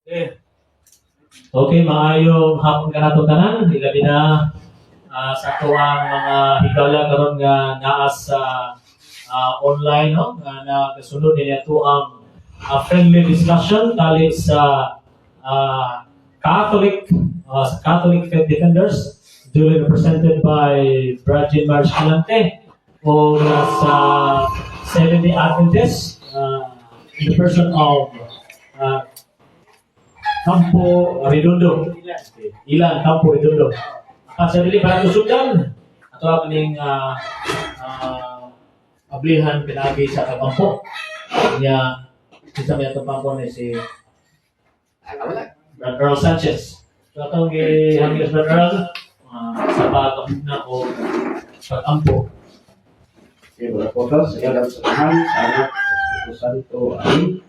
Okay, maayong hapon kanato tanan, hilabi na sa atoang mga higala karon nga naa sa online, no, nga nagasunod ni atoang friendly discussion tali sa Catholic Faith Defenders, duly represented by Brad Jean Mar Escalante, o sa Seventh-day Adventist in the person of Campo Redondo. Ilan Campo Redondo. Apan sa dili para tusugdan, ato ang ning ablihan pinagi sa kagampo. Nya kinsa may atong pampo ni si Brad Earl Sanchez. So atong gihangyo si Brad Earl sa pagkabugna o pag-ampo. Okay, mga apostol, sa ngalan sa Amahan, sa Anak, sa Espiritu Santo. Amen.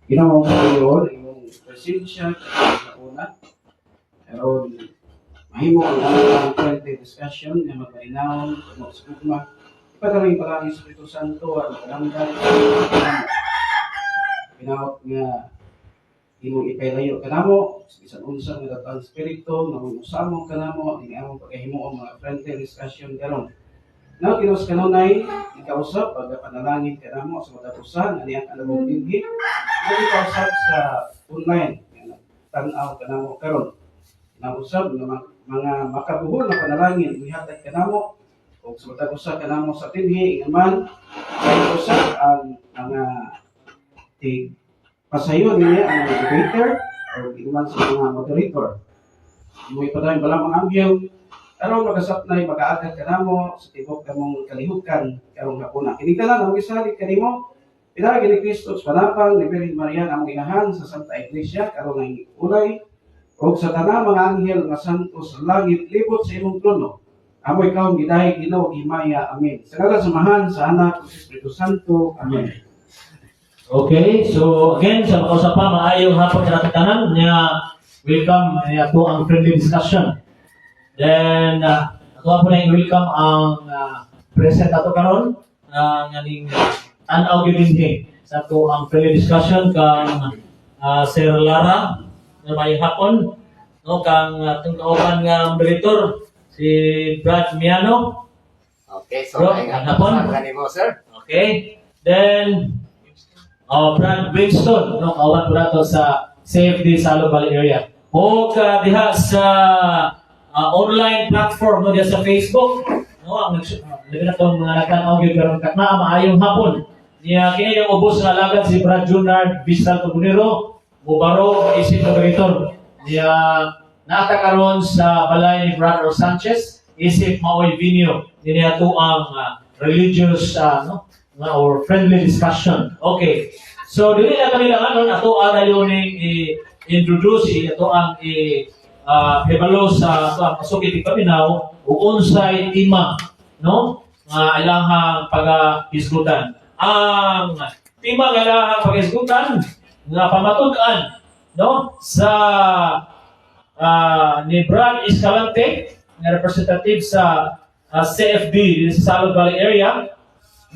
Ginoo sa iyo, imong presensya sa una. Pero mahimo ang among friendly discussion nga magpalinawon tungod sa gugma. Ipadala yung palagi sa Espiritu Santo at magpalamdan pinawat nga imong ipailayo kanamo sa bisan unsa nga datang espiritu nga mosamo kanamo ning among pagkahimuon mga friendly discussion karon. Now, Ginoo sa kanunay, ikausap, pagkapanalangin ka namo sa matag usa, nga niyang kalabong dinhi, nga ikausap sa online, nga tanaw ka namo karon. Nausap nga mga makabuhol na panalangin, ihatag ka namo, o sa matag usa ka namo sa dinhi, nga man, kay usap ang mga tig pasayon niya ang mga debater, o man sa mga moderator. Mo ipadayon bala mga anghel, aron magasapnay magaagad kanamo sa tibok kamong kalihukan karong hapuna. Kini tanan ang gisalig kanimo pinaagi ni Kristo sa panapang ni Birhen Maria ang among inahan, sa Santa Iglesia karon ang ulay, ug sa tanang mga anghel nga santo sa langit libot sa imong trono. Amo ikaw ang gidayeg, Ginoo, himaya. Amen. Sa ngalan sa Amahan, sa Anak, ug sa Espiritu Santo. Amen. Okay, so again, sa makausap pa, maayong hapon sa tanan niya. Welcome niya to ang friendly discussion. Then, ato po na welcome ang present ato karon nga ning tan-aw gyud dinhi sa ato ang friendly discussion kang Sir Lara nga may hapon, no, kang atong kauban nga moderator, si Brad Miano. Okay, so Bro, ay hapon. Hapon kanimo, sir. Okay. Then, oh, Brad Winston, no, kauban po nato sa CFD Salog Valley area. O ka diha sa online platform, no, diha sa Facebook, no, ang labi na tong mga nagtan-aw gyud karon katna, maayong hapon. Niya kini yung ubos nga alagad, si Brad Junard Vistal Tubunero, mubaro isip moderator. Niya naata karon sa balay ni Brad Earl Sanchez isip maoy venue niya to ang religious no nga or friendly discussion. Okay. So dili na kami lang anon ato ara yun ning i-introduce ato ang i hebalo sa ato ang pasukit paminaw ug unsay tema, no, nga ilahang pagahisgutan. Ang tema nga ilahang pagahisgutan nga pamatud-an, no, sa ni Brad Escalante nga representative sa CFD dito sa Salog Valley area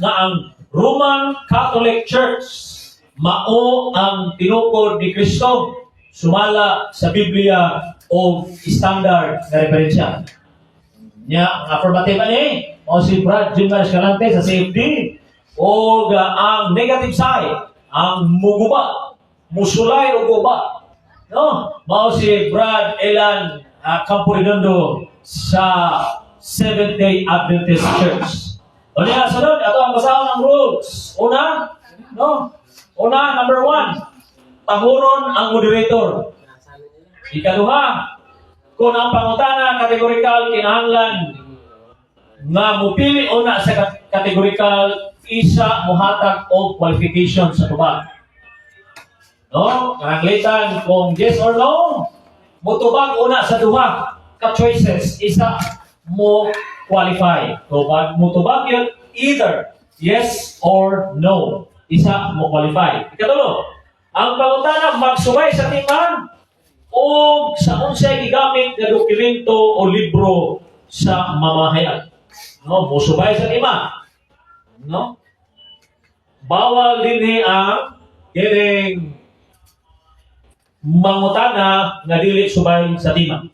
nga ang Roman Catholic Church mao ang tinukod ni Kristo sumala sa Biblia o standard na referensya. Nya, ang affirmative ani o si Brad Junior Escalante sa CFD o ang negative side, ang muguba, musulay o guba, no? Mao si Brad Elan Campo Redondo sa Seventh Day Adventist Church. O niya, sunod, ato ang basahon ang rules. Una, no? Una, number 1, tahuron ang moderator. Ikaduha, kung ang pangutana kategorikal, kinahanglan nga mupili una sa kategorikal isa mohatag og qualification sa tubag. No? Kananglitan kung yes or no, mutubag una sa duha ka choices, isa mo qualify. Tubag mutubag yun either yes or no. Isa mo qualify. Ikatulo, ang pangutana magsubay sa tema o sa unsay gigamit nga dokumento o libro sa mamahayag. No, musubay sa tema. No? Bawal dinhi ang kining mangutana nga dili subay sa tema.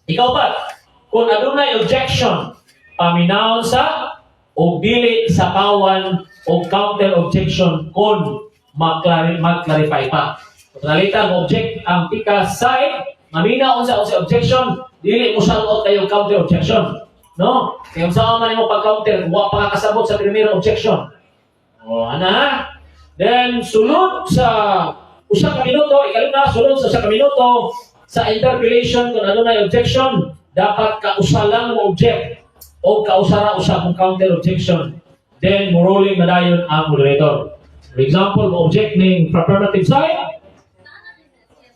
Ikaupat, kung adunay objection, paminawon sa o dili sakawan o counter objection kung mag-clarify pa. Kung nalita mo object ang pikas side, maminaw unsa unsa objection, dili mo saluot kayo counter objection. No? Kaya unsa man nimo pag-counter, wa pa ka kasabot sa primero objection. O, ana ha? Then, sulod sa 1 ka minuto, ikalima, sulod sa 1 ka minuto, sa interpellation, kung adunay objection, dapat kausa lang mo object o kausa ra usa kung counter objection. Then, mo ruling na dayon ang moderator. For example, mo object ning affirmative side,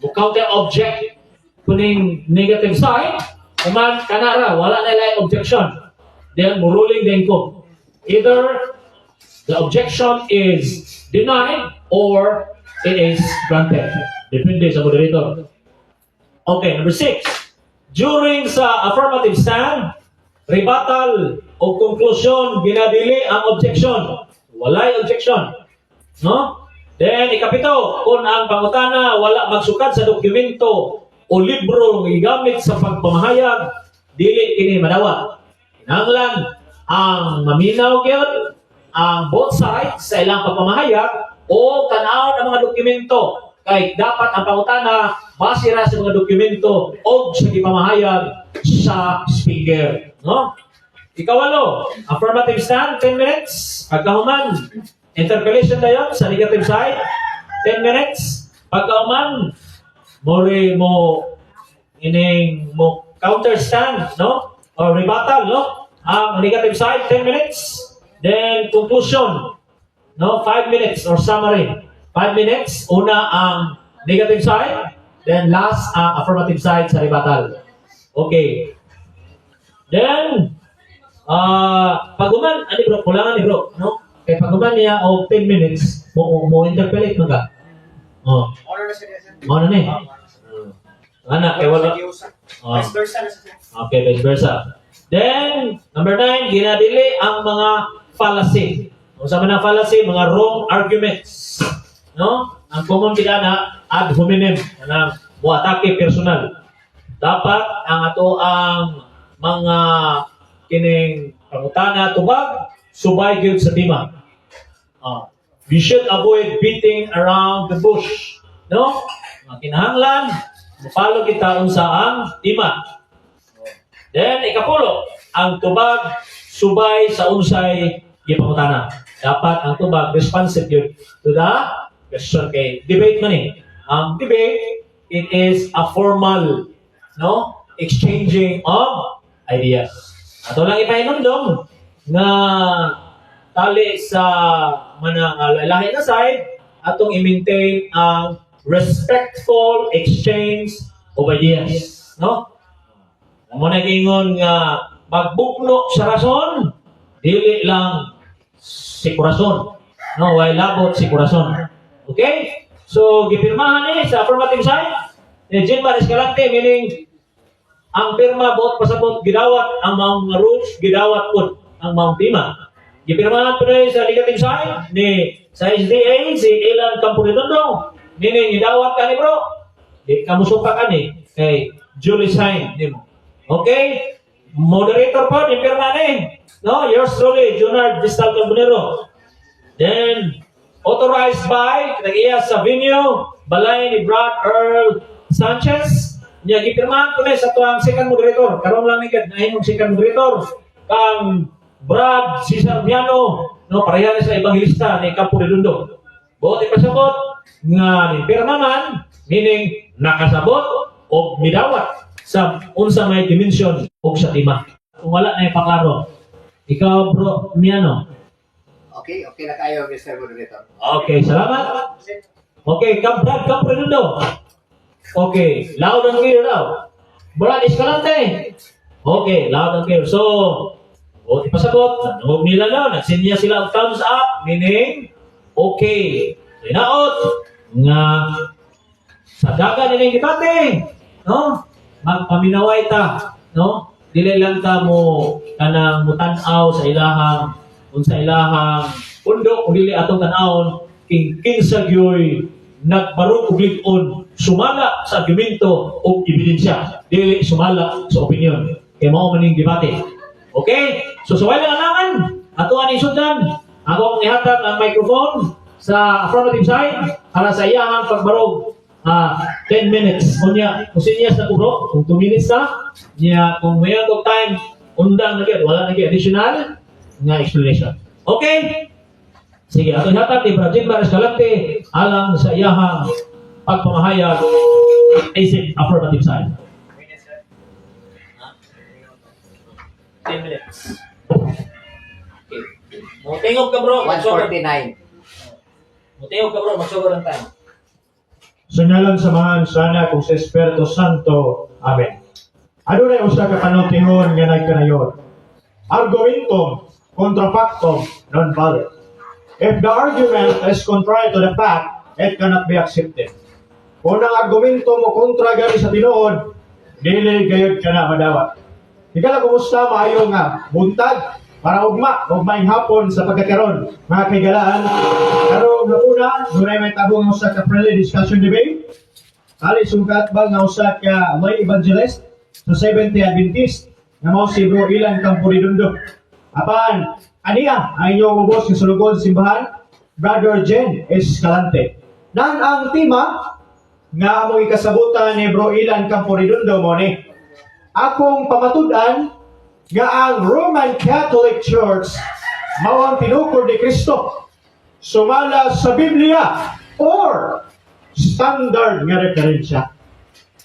mo counter object kuning negative side, kuman kanara, wala na ilay objection. Then, mo ruling din ko. Either the objection is denied or it is granted. Depende sa moderator. Okay, number 6. During sa affirmative stand, rebuttal o conclusion, ginadili ang objection. Walay objection. No? Then, ikapito, kung ang pangutana wala magsukad sa dokumento o libro nga gigamit sa pagpamahayag, dili kini madawat. Kinahanglan ang maminaw gyud ang both sides sa ilang pagpamahayag o tan-awon ang mga dokumento kay dapat ang pangutana base ra sa mga dokumento o sa gipamahayag sa speaker, no? Ikawalo, affirmative stand, 10 minutes. Pagkahuman, interpellation dayon sa negative side, 10 minutes. Pagkahuman, more mo ining mo counter stand, no? Or rebuttal, no? Ang negative side, 10 minutes. Then conclusion, no? 5 minutes or summary. 5 minutes, una ang negative side, then last ang affirmative side sa rebuttal. Okay. Then, pag human, ano bro, kulangan ni bro, no? Kay pag human niya og 10 minutes, mo interpellate man ka. Oh, Order na siya, sir. Mao na ni. Ana, kay wala. Oh. Vice versa na siya. Okay, vice versa. Then, number 9, ginadili ang mga fallacy. Kung sa mga fallacy, mga wrong arguments. No? Ang common kita na ad hominem, kanang mo-atake personal. Dapat ang ato ang mga kining pangutana tubag subay gyud sa tema. We should avoid beating around the bush. No? Mga kinahanglan, mupalo kita unsa ang tema. Then, ikapulo, ang tubag subay sa unsay gipangutana. Dapat ang tubag responsive yun to the question kay debate man eh. Ang debate, it is a formal, no, exchanging of ideas. Ato lang ipahinumdom nga tali sa manang lahi na side atong i-maintain ang respectful exchange of ideas, no? Mo na giingon nga magbugno sa rason, dili lang si kurason. No, way labot si kurason. Okay? So gipirmahan ni sa affirmative side ni Jean Escalante, meaning ang pirma buot pasabot gidawat ang maong rules, gidawat pud ang maong tema. Gipirmahan po sa negative side ni sa SDA si Ilan Camporedondo, meaning gidawat ka ni bro. Di ka musuka ka ni kay duly signed nimo. Okay? Moderator po, ni pirma ni. No, yours truly, Junard Vistal Carbonero. Then, authorized by, nag-iya sa venue, balay ni Brad Earl Sanchez. Niya, gipirmahan ko na sa tuwang second moderator. Karon lang ni kad nahimong second moderator. Kang Brad Cesar Miano, no, pareha ni sa evangelista ni Campo Redondo. Buot ipasabot nga ni pirma man, meaning nakasabot o midawat sa unsa may dimension o sa tema. Kung wala na ipaklaro, ikaw, bro Miano. Okay na kayo, Mr. Moderator. Okay, salamat. Okay, Kam Brad Campo Redondo. Okay, loud and clear daw. Brad Escalante. Okay, loud and clear. So, o ipasabot, nangog nila na, nagsinya sila og thumbs up, meaning, okay. So, inaot, nga, sa dagan nining debate, no? Magpaminaway ta, no? Dili lang ta mo kanang mutan-aw sa ilahang unsa ilahang pundo, kung dili atong tan-awon king kinsa gyoy nagbarog og lig-on. Sumala sa argumento o ebidensya, dili sumala sa opinion. Kay mao man ning debate. Okay? So sa walang alangan, ato ani sundan. Akong ihatag ang microphone sa affirmative side para sa iyahang pagbarog, 10 minutes. Unya, kung sinyas na ko, bro, kung 2 minutes na, niya, kung may og time, undang na gyud, wala na gyud additional nga explanation. Okay? Sige, ato ihatag ni Brad Jimbar Escalante alang sa iyahang pagpamahayag isip affirmative side. 10 minutes. Okay. Motingog ka, bro. 149. Motingog ka, bro, magsugod ang time. Sa ngalan sa Amahan, sa Anak, ug sa Espiritu Santo. Amen. Adunay usa ka panultihon nga nagkanayon: "Argumentum contra factum non valet." If the argument is contrary to the fact, it cannot be accepted. Kung ang argumento mo kontra gani sa tinuod, dili gayud ka na madawat. Higala, kumusta? Maayo nga buntag para ugma ug maayong hapon sa pagkakaron, mga kahigalaan. Karong hapuna, dunay may tabong usa ka friendly discussion debate. Ali sungkat ba nga usa ka lay evangelist sa Seventh Adventist nga mao si Bro Ilan Camporidundo. Apan aniya ang inyong ubos nga sulugod sa simbahan, Brother Jen Escalante. Nan ang tema nga among ikasabutan ni Bro Ilan Camporidundo mo ni akong pamatud-an nga ang Roman Catholic Church mao ang tinukod ni Kristo sumala sa Biblia or standard nga referensya.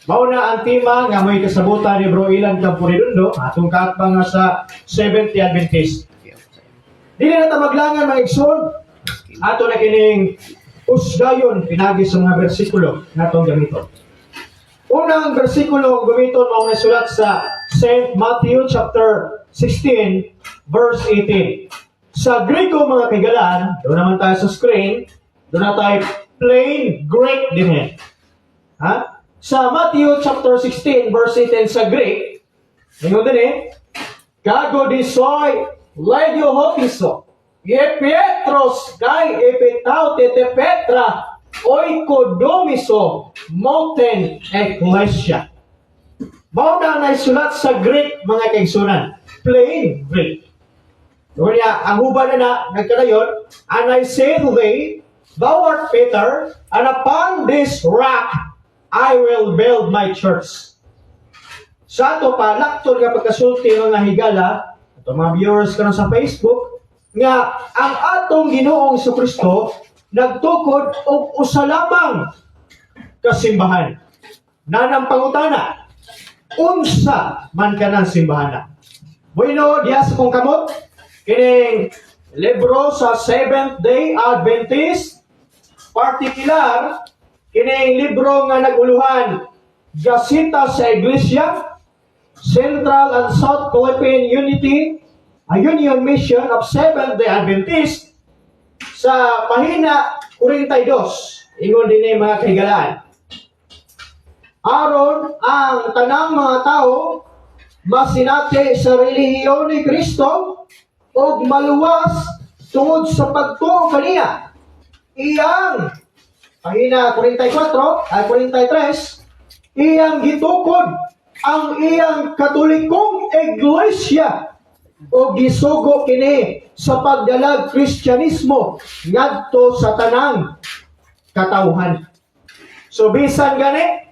Mao na ang tema nga may kasabutan ni Bro Ilan Camporidundo, atong kaatbang nga sa Seventh Adventist. Dili na ta maglangan, mga igsoon. Ato na kining usgayon pinagi sa mga bersikulo nga atong gamiton. Unang bersikulo ang gamiton mao nasulat sa St. Matthew chapter 16 verse 18. Sa Grego, mga kahigalaan, doon naman tayo sa screen, doon na tayo plain Greek din eh. Ha? Sa Matthew chapter 16 verse 18 sa Greek, ingon din eh, "Kago disoi legio hotiso, ye Petros kai epitaute te petra oikodomiso moten ecclesia." Mao na naisulat sa Greek, mga kaigsunan. Plain Greek. Unya, ang uban na na, nagkadayon, "And I say to thee, thou art Peter, and upon this rock I will build my church." Sa ato pa, lakton nga pagkasulti, mga higala, ato mga viewers karon sa Facebook, nga ang atong Ginoong Kristo nagtukod og usa lamang kasimbahan. Nanang pangutana, unsa man kanang simbahan na? Bueno, diya sa kong kamot, kining libro sa Seventh Day Adventist, partikular, kining libro nga naguluhan Gasita sa Iglesia, Central and South Philippine Unity, a Union Mission of Seventh Day Adventist, sa pahina 42, ingon din eh, mga kahigalaan. "Aron ang tanang mga tao masinati sa relihiyon ni Kristo ug maluwas tungod sa pagtuo kaniya." Iyang pahina 44 ay 43, "Iyang gitukod ang iyang Katolikong Iglesia o gisugo kini sa pagdalag Kristyanismo ngadto sa tanang katawhan." So bisan gani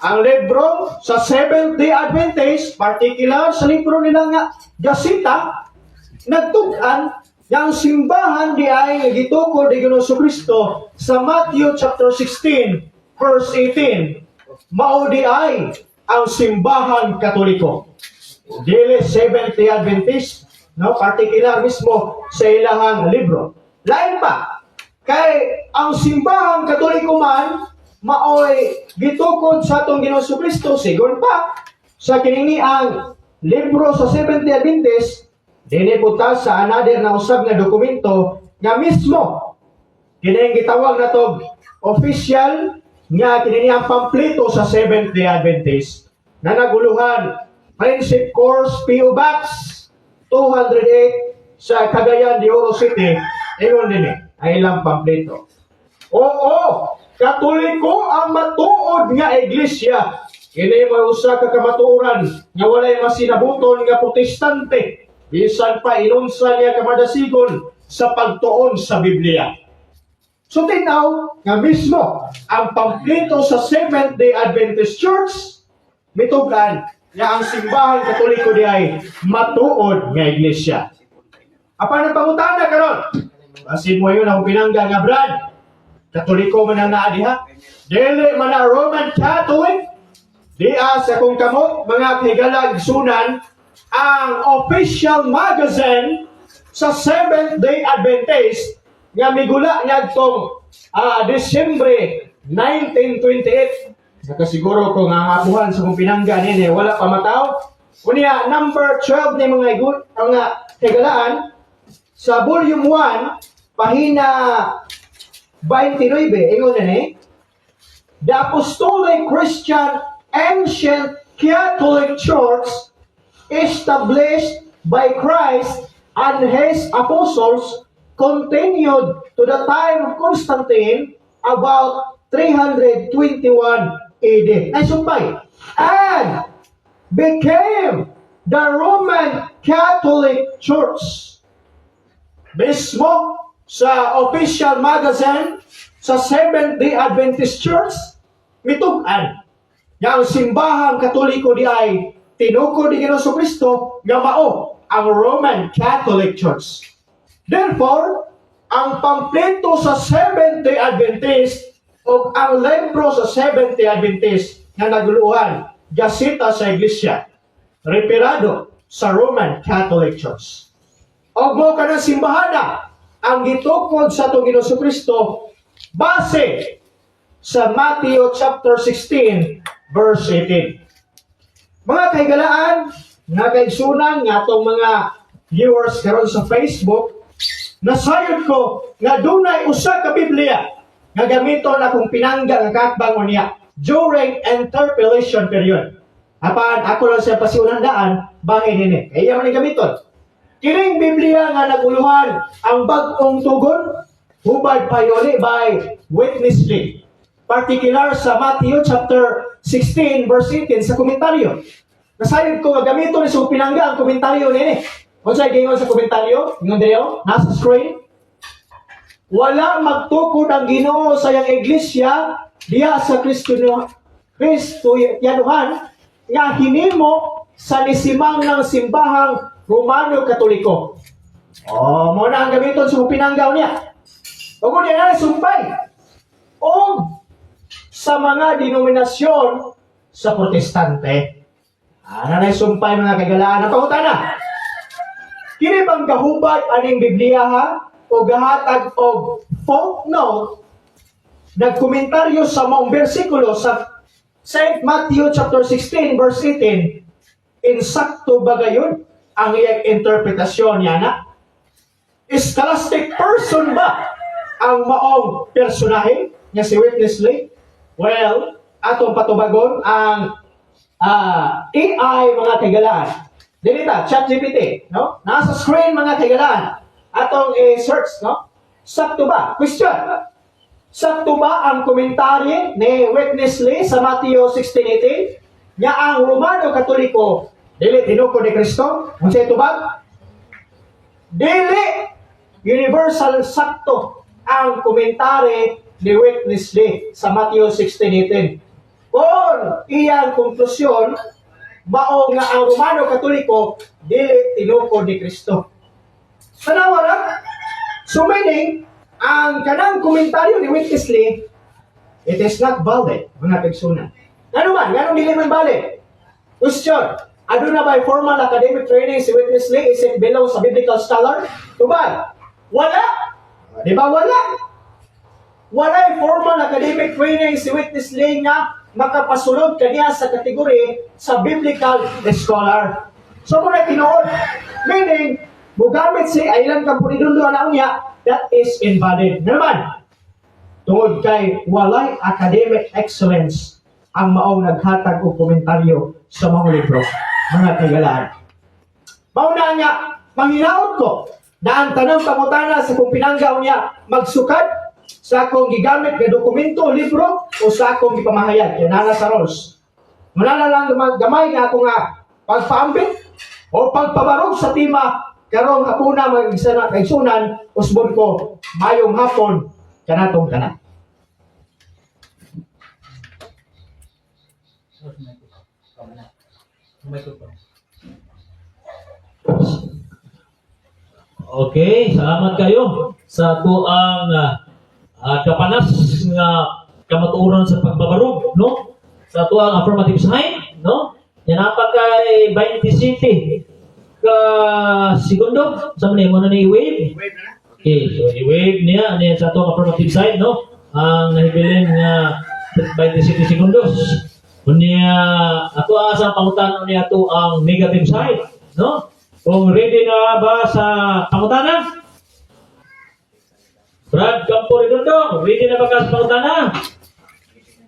ang libro sa Seventh Day Adventist, particular sa libro nila nga Gasita, nagtug-an nga ang simbahan di ay nga gitukod ni Ginoong Kristo sa Matthew chapter 16 verse 18 mao di ay ang simbahan Katoliko. Dili Seventh Day Adventist, no, particular mismo sa ilahang libro. Lain pa, kay ang simbahan Katoliko man maoy gitukod sa atong Ginoong Kristo sigon pa sa kinini ang libro sa Seventh Day Adventist. Dini po ta sa another na usab nga dokumento nga mismo kini gitawag na to official nga kini ang pampleto sa Seventh Day Adventist na naguluhan Friendship Course, P.O. Box 208 sa Cagayan de Oro City. Ingon din eh, ang ilang pampleto. Oo, Katoliko ang matuod nga iglesia. Kini may usa ka kamatuoran nga walay masinabuton nga Protestante bisan pa inunsa niya kamadasigon sa pagtuon sa Biblia. So tinaw nga mismo ang pampleto sa Seventh-day Adventist Church mitugan nga ang Simbahan Katoliko di ay matuod nga iglesia. Apan ang pangutana karon? Basin mo yun ang pinangga nga, "Brad, Katoliko man ang naa diha. Dili man na Roman Catholic." Diha sa kong kamot, mga kahigala igsunan, ang official magazine sa Seventh-day Adventist nga migula niadtong Disyembre 1928. Nakasiguro ko nga ang apuhan sa kong pinangga nini wala pa mataw. Unya, number 12 ni mga igun, ang mga higalaan sa volume 1, pahina 29, ingon na ni, "The Apostolic Christian Ancient Catholic Church established by Christ and His apostles continued to the time of Constantine about 321 AD." Ay, sumpay. "And became the Roman Catholic Church." Mismo sa official magazine sa Seventh-day Adventist Church, mitug-an nga ang Simbahang Katoliko di ay tinukod ni Ginoong Kristo nga mao ang Roman Catholic Church. Therefore, ang pampleto sa Seventh-day Adventist o ang libro sa Seventh-day Adventist nga naguluhan Gaseta sa Iglesia, referado sa Roman Catholic Church. Og mo kanang simbahana ang gitukod sa atong Ginoong Kristo base sa Matthew chapter 16 verse 18. Mga kahigalaan, nga kaigsunan nga atong mga viewers karon sa Facebook, nasayod ko nga dunay usa ka Biblia nga gamiton akong pinangga nga kaatbang unya during interpellation period. Apan ako lang siya pasiunan daan bahin nini. Kaya man ni gamiton. Kining Biblia nga naguluhan Ang Bag-ong Tugon, hubad payoli by Witness Lee. Particular sa Matthew chapter 16 verse 18 sa komentaryo. Nasayod ko nga gamiton ni sa pinangga ang komentaryo nini. Unsay gingon sa komentaryo? Ingon diri, nasa screen. Wala magtukod ang Ginoo sa iyang iglesia diha sa Kristiyanuhan nga hinimo sa nisimang ng Simbahang Romano Katoliko. Oh, mo na ang gamiton sa pinanggaw niya. Ug niya na sumpay. Og sa mga denominasyon sa Protestante. Ana na sumpay, mga kagalaan. Ang pangutana: kini bang gahubad aning Biblia ha o gahatag og footnote, nagkomentaryo sa maong bersikulo sa St. Matthew chapter 16 verse 18, insakto ba gayon ang iyang interpretasyon niya na? Scholastic person ba ang maong personahe nga si Witness Lee? Well, atong patubagon ang AI, mga kaigalaan. Dilita, ChatGPT, no? Nasa screen, mga kaigalaan. Atong i-search, no? Sakto ba? Question. Sakto ba ang komentaryo ni Witness Lee sa Matthew 16:18 nga ang Romano Katoliko dili tinukod ni Kristo? Unsay tubag? Dili universal sakto ang komentaryo ni Witness Lee sa Matthew 16:18. Kung iyang konklusyon mao nga ang Romano Katoliko dili tinukod ni Kristo. Tanawa lang. So meaning, ang kanang komentaryo ni Witness Lee, it is not valid, mga kaigsunan. Ngano man? Ngano dili man valid? Question, aduna ba formal academic training si Witness Lee? Is it below sa biblical scholar? Tubag, wala. Di ba wala? Walay formal academic training si Witness Lee nga makapasulod kaniya sa kategory sa biblical scholar. So muna tinuod. Meaning, mugamit si Ailan Kampunidundo na niya, that is invalid. Nga naman, tungod kay walay academic excellence ang maong naghatag og komentaryo sa mga libro, mga kagalaan. Mao na nga, manghinaot ko na ang tanang pangutana sa kung pinanggaw niya magsukad Sa akong gigamit nga dokumento, libro, o sa akong gipamahayag. Yan na sa roles. Muna na lang gamay nga ako nga pagpaambit o pagpabarog sa tema karong hapuna, mga kaigsunan, usbon ko, mayong hapon kanatong tanan. Okay, salamat kayo sa tuang kapanas nga kamatuoran sa pagbabarog, no? Sa tuang affirmative side, no? Yan pa kay 27 ka segundo sa man mo na ni wave. Okay, so i-wave niya niya sa tuang affirmative side, no? Ang nahibilin nga 27 segundos. Unya ato asa pangutana niya ato ang negative side, no? Kung ready na ba sa pangutana? Brad Campo Redondo, ready na ba ka sa pangutana?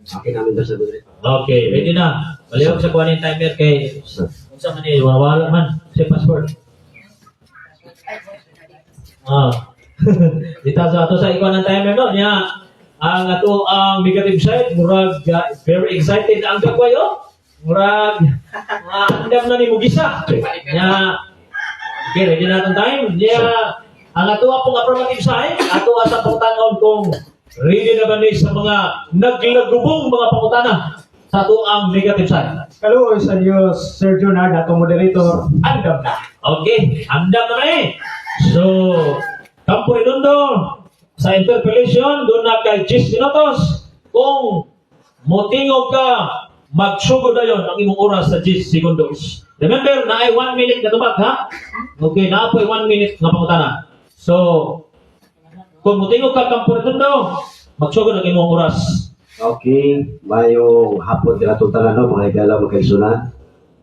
Okay namin doon sa moderator. Okay, ready na. Balihog sa kuha timer kay unsa man ni wala man si password. Ah. Dita sa ato sa ikaw ng timer, no, niya. Ang ato ang negative side, murag very excited ang gagway, oh. Murag andam na ni mugisa. Nya. Okay, ready na atong time. Niya, ang ato pong affirmative side, ato sa pangutanon kung ready na ba ni sa mga naglagubong mga pangutana sa ato ang negative side. Kaluoy sa Dios, Sir Junard, atong moderator, andam na. Okay, andam na eh. So, Campo Redondo, sa interpellation, doon na kay 10 minutos. Kung motingog ka, magsugod na yun ang imong oras sa 10 segundos. Remember, na ay 1 minute na tubag, ha? Okay, na po 1 minute nga pangutana. So, kung motingog ka, Campo Redondo, magsugod ang imong oras. Okay, mayong hapon dira itong tanan, no, mga higala, mga kaigsunan.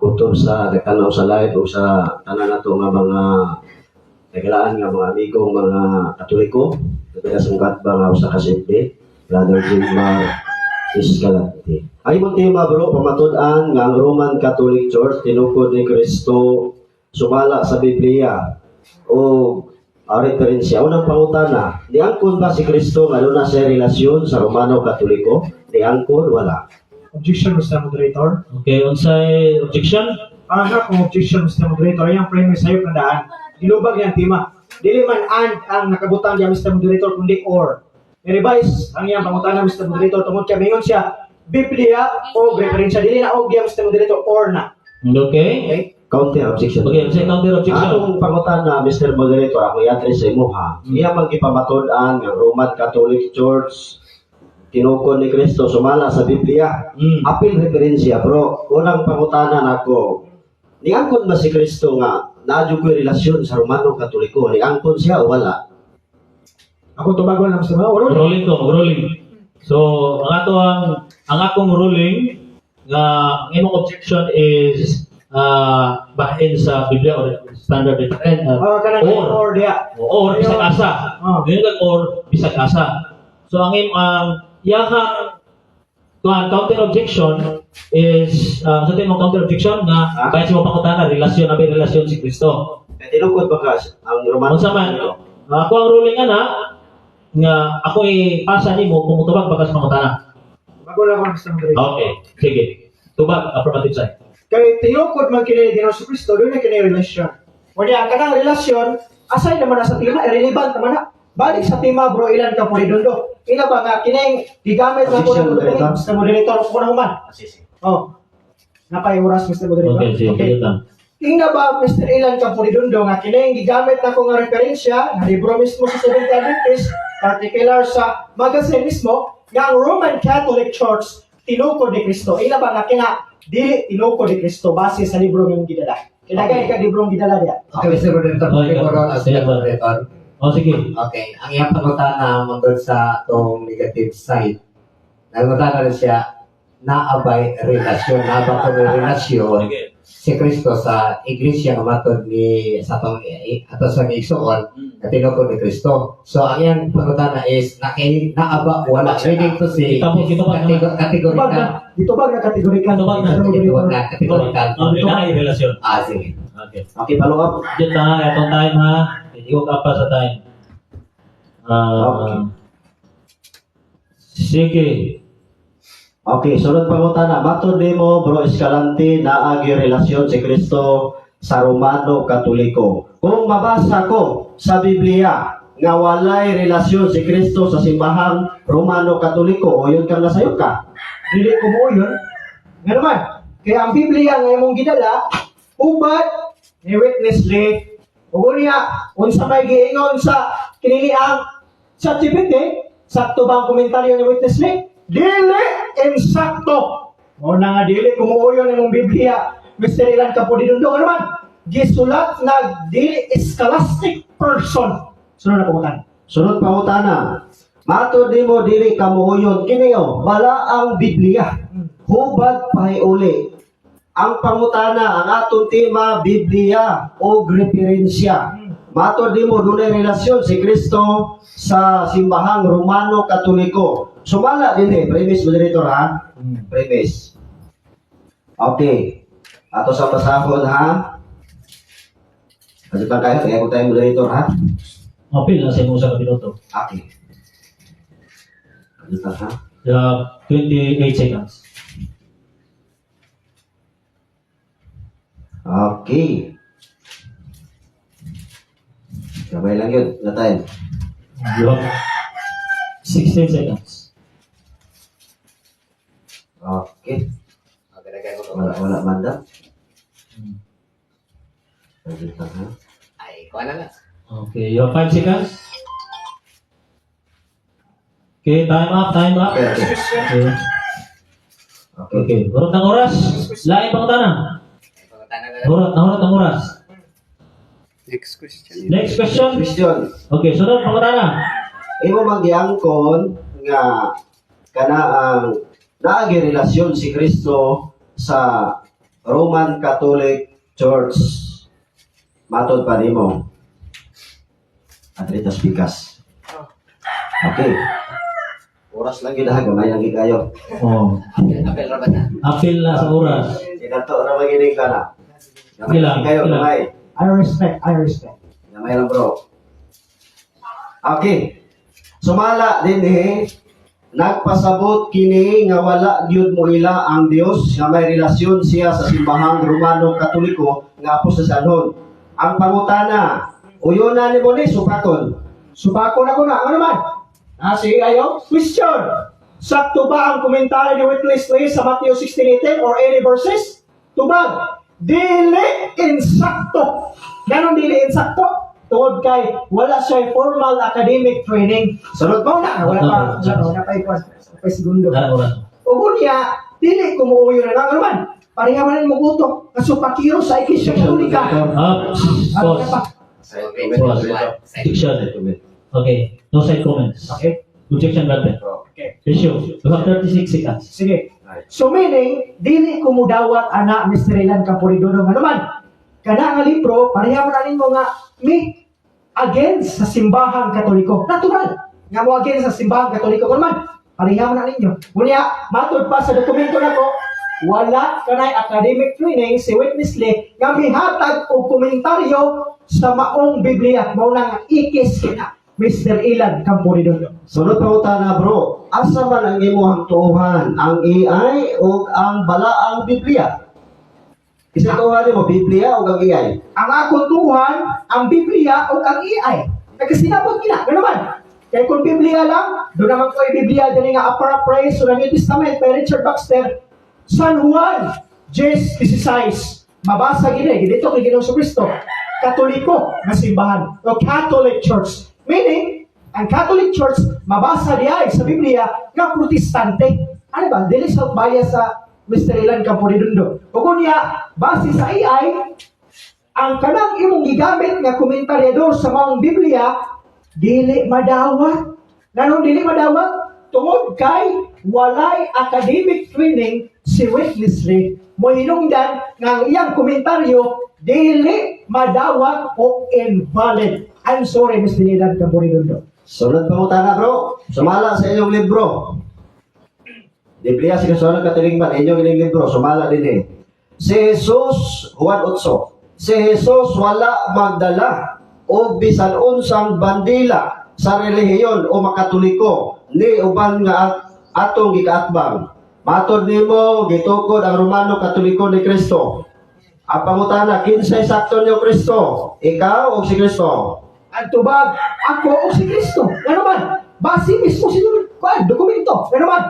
Kutob sa nagtanaw sa live o sa tanan nato nga mga nagalaan nga mga amigong mga Katoliko. Nagdala sa mga nga usa ka simple, Brother Jimar Escalante. Ay mong tema, bro, pamatud-an nga ang Roman Catholic Church tinukod ni Kristo sumala sa Biblia o ang referensya. Unang pangutana, niangkon ba si Kristo nga aduna siya relasyon sa Romano Katoliko? Niangkon wala? Objection, Mr. Moderator. Okay, unsay objection? Ang akong objection, Mr. Moderator, ay ang premise sa'yo pandaan. Gilubag yang tema. Dili man "and" ang nakabutang diya, Mr. Moderator, kundi "or". I-revise ang iyang pangutana, Mr. Moderator, tungod kay mingon siya, Biblia o referensya. Dili na "og" diya, Mr. Moderator, "or" na. Okay? Okay? Counter objection. Okay, unsay counter objection? Atong pangutana, Mr. Moderator, ako i-address sa imuha. Iya man gipamatud-an nga Roman Catholic Church tinukod ni Kristo sumala sa Biblia. Apil referensya, bro. Unang pangutana nako. Niangkon ba si Kristo nga naa jud ko'y relasyon sa Romano Katoliko? Niangkon siya o wala? Ako tubagon lang, Mr. Moderator. Ruling ko, ruling. So, ang ato ang akong ruling nga ang imong objection is bahin sa Biblia or standard reference. Oh, kanang or "or" diya. Or bisag asa. Oh. Ngayon kag "or" bisag asa. So ang ang iyahang kuan counter objection is sa imong counter objection nga bahin sa imong pangutana, relasyon na ba relasyon si Kristo. Eh, tinukod ba ka ang Romano Unsa man? Ako ang ruling ana nga ako ipasa nimo kung mutubag ba ka sa pangutana. Bago lang ako, Mr. Moderator. Okay, sige. Tubag, affirmative side. Kay tinukod man kini Ginoo sa Kristo, doon na kini relasyon. Wala ang kanang relasyon, aside naman na sa tema, irrelevant naman na. Balik sa tema, bro, Ilan Camporedondo. Ina ba nga kining gigamit na ko Objection, ng moderator. Mr. Moderator, ko na human. Oh. Napay oras, Mr. Moderator. Okay, sige. Okay. Lang. Tingna ba, Mr. Ilan Camporedondo, nga kining gigamit na ko nga referensya, nga libro mismo sa Seventh Adventist, particular sa magazine mismo, nga ang Roman Catholic Church tinukod ni Kristo? Ina ba nga kina dili tinukod ni Kristo base sa libro nga imong gidala? Kinaga ka libro ang gidala diya. Okay, Mr. Moderator, Okay, okay, ko as sige. moderator. Oh, sige. Okay, ang iyang pangutana manggod sa atong negative side. Nangutana rin siya, naabay relasyon, naaba ko may relasyon Sige. si Kristo sa iglesia nga matod ni sa atong ato sa igsuon na tinukod ni Kristo. So ang iyang pangutana is naki naaba wala, meaning to say Kita mo Tubag kategorical. na, ditubag na kategorikan. Tubag na. Mr. Moderator. Na kategorical. Okay, na ay relasyon. Ah, sige. Okay. Okay, follow up. Diyan na, itong time ha. Hindi ko ka pa sa time. Okay. Sige. Okay, sunod pangutana. Matod nimo, Bro Escalante, naagi relasyon si Kristo sa Romano Katoliko. Kung mabasa ko sa Biblia nga walay relasyon si Kristo sa simbahang Romano Katoliko, o yun kang nasayop ka? Dili ko mo yun. Nga naman, kaya ang Biblia nga imong gidala, ubad ni Witness Lee. Ug unya, unsa may giingon sa kinini ang ChatGPT, sakto ba ang komentaryo ni Witness Lee? Dili insakto. Mao na nga dili kumuuyon imong Biblia. Mr. Ilan Kapodidundo, ano man? Gisulat na dili scholastic person. Sunod na pangutana. Sunod pangutana. Matod nimo, dili ka muuyon kini oh, bala ang Biblia. Hubad pahiuli. Ang pangutana, ang atong tema, Biblia o referensya. Matod nimo, dunay relasyon si Kristo sa simbahang Romano Katoliko. Sumala din eh, premise, moderator, ha? Premise. Okay. Ato sa basahon, ha. Kasi pa kayo, kaya ko tayo, moderator, ha. Apil na sa imong sa minuto. Okay. Ano pa, ha? You have 28 seconds. Okay. Gamay lang yun. Na time. You have 16 seconds. Okay. Wala, wala manda. Pwede pa, ha? Ay, kuha na lang. Okay, you have 5 seconds. Okay, time up, time up. Okay. Okay. Okay. Okay, hurot ng oras. Lain pangutana. Ay, pangutana na lang. Hurot, nahurot ang oras. Next question. Next question. Question. Okay, sunod pangutana. Imo magyangkon nga kana ang naagi relasyon si Kristo sa Roman Catholic Church. Matod pa nimo. Adritas pikas. Okay. Oras lang gyud ha, gamay lang gyud kayo. Oh, Apel ra ba na? Apil na sa oras. Sinato ra maginig ka na. Gamay Ilang, lang kayo, ilang. gamay. I respect, I respect. Gamay lang, bro. Okay. Sumala din eh, nagpasabot kini nga wala gyud mo ila ang Dios nga may relasyon siya sa simbahang Romano Katoliko nga apos sa sanhon. Ang pangutana, uyon na nimo ni supakon. Supako na ko na. Ano man? Ah, sige ayo. Question. Sakto ba ang komentaryo ni Witness Lee sa Matthew 16:18 or any verses? Tubag. Dili insakto. Ganon dili insakto? Tungod kay wala siya formal academic training. Sunod. Mao na, wala pa, wala pa, wala pa, wala pa segundo. Wala oras. Ug unya, dili kumuuyo na lang. Ano man? Pareha man mo guto. Kasupakiro sa Iglesia Katolika. Up, Ano pause. pa? Side Okay, comment. Pause. Side. Objection. Okay, no side comments. Okay. Objection granted. Okay. Issue. You have 36 seconds. Sige. So meaning, dili ko mudawat ana Mr. Ilan Camporidono nga naman. Kana nga libro, pareha mo na nimo nga mi against sa simbahang Katoliko. Natural. Nga mo against sa simbahang Katoliko kun man. Pareha mo na ninyo. Unya, matod pa sa dokumento nako, wala kanay academic training si Witness Lee nga mihatag og komentaryo sa maong Biblia. Mao na nga ikis kina Mr. Ilan Camporidono. Sunod pangutana, bro, asa man ang imuhang tuohan, ang AI o ang balaang Biblia? Isa tuohan nimo Biblia o ang AI? Ang akong tuhan, ang Biblia o ang AI. Nagkasinabot kina, ano man? Kaya kung Biblia lang, doon naman ko ay Biblia dali nga a paraphrase sa New Testament by Richard Baxter, San Juan, Jes 16. Mabasa gini, dito kay Ginoong Kristo. Katoliko nga simbahan o Catholic Church. Meaning, ang Catholic Church mabasa diay sa Biblia nga Protestante. Ano ba? Dili sa bias sa Mr. Ilan Camporidundo. O kunya, base sa AI, ang kanang imong gigamit nga komentaryador sa maong Biblia dili madawat. Nganong dili madawat? Tungod kay walay academic training si Witness Lee. Mohinungdan nga ang iyang komentaryo dili madawat o invalid. I'm sorry, Mr. Ilan Camporidundo. Sunod pangutana, bro. Sumala sa inyong libro. Biblia sa Kasulatan Katilingban, inyong inyong libro, sumala din eh. Si Jesus, Juan 8, si Jesus wala magdala o bisan unsang bandila sa relihiyon o makatoliko ni uban nga Atong gikaatbang. Matod nimo gitukod ang Romano Katoliko ni Kristo. Ang pangutana, kinsay sakto niyo Kristo? Ikaw o si Kristo? Ang tubag, ako o si Kristo. Ano man? Base mismo sa inyong kuan, dokumento. Ano man?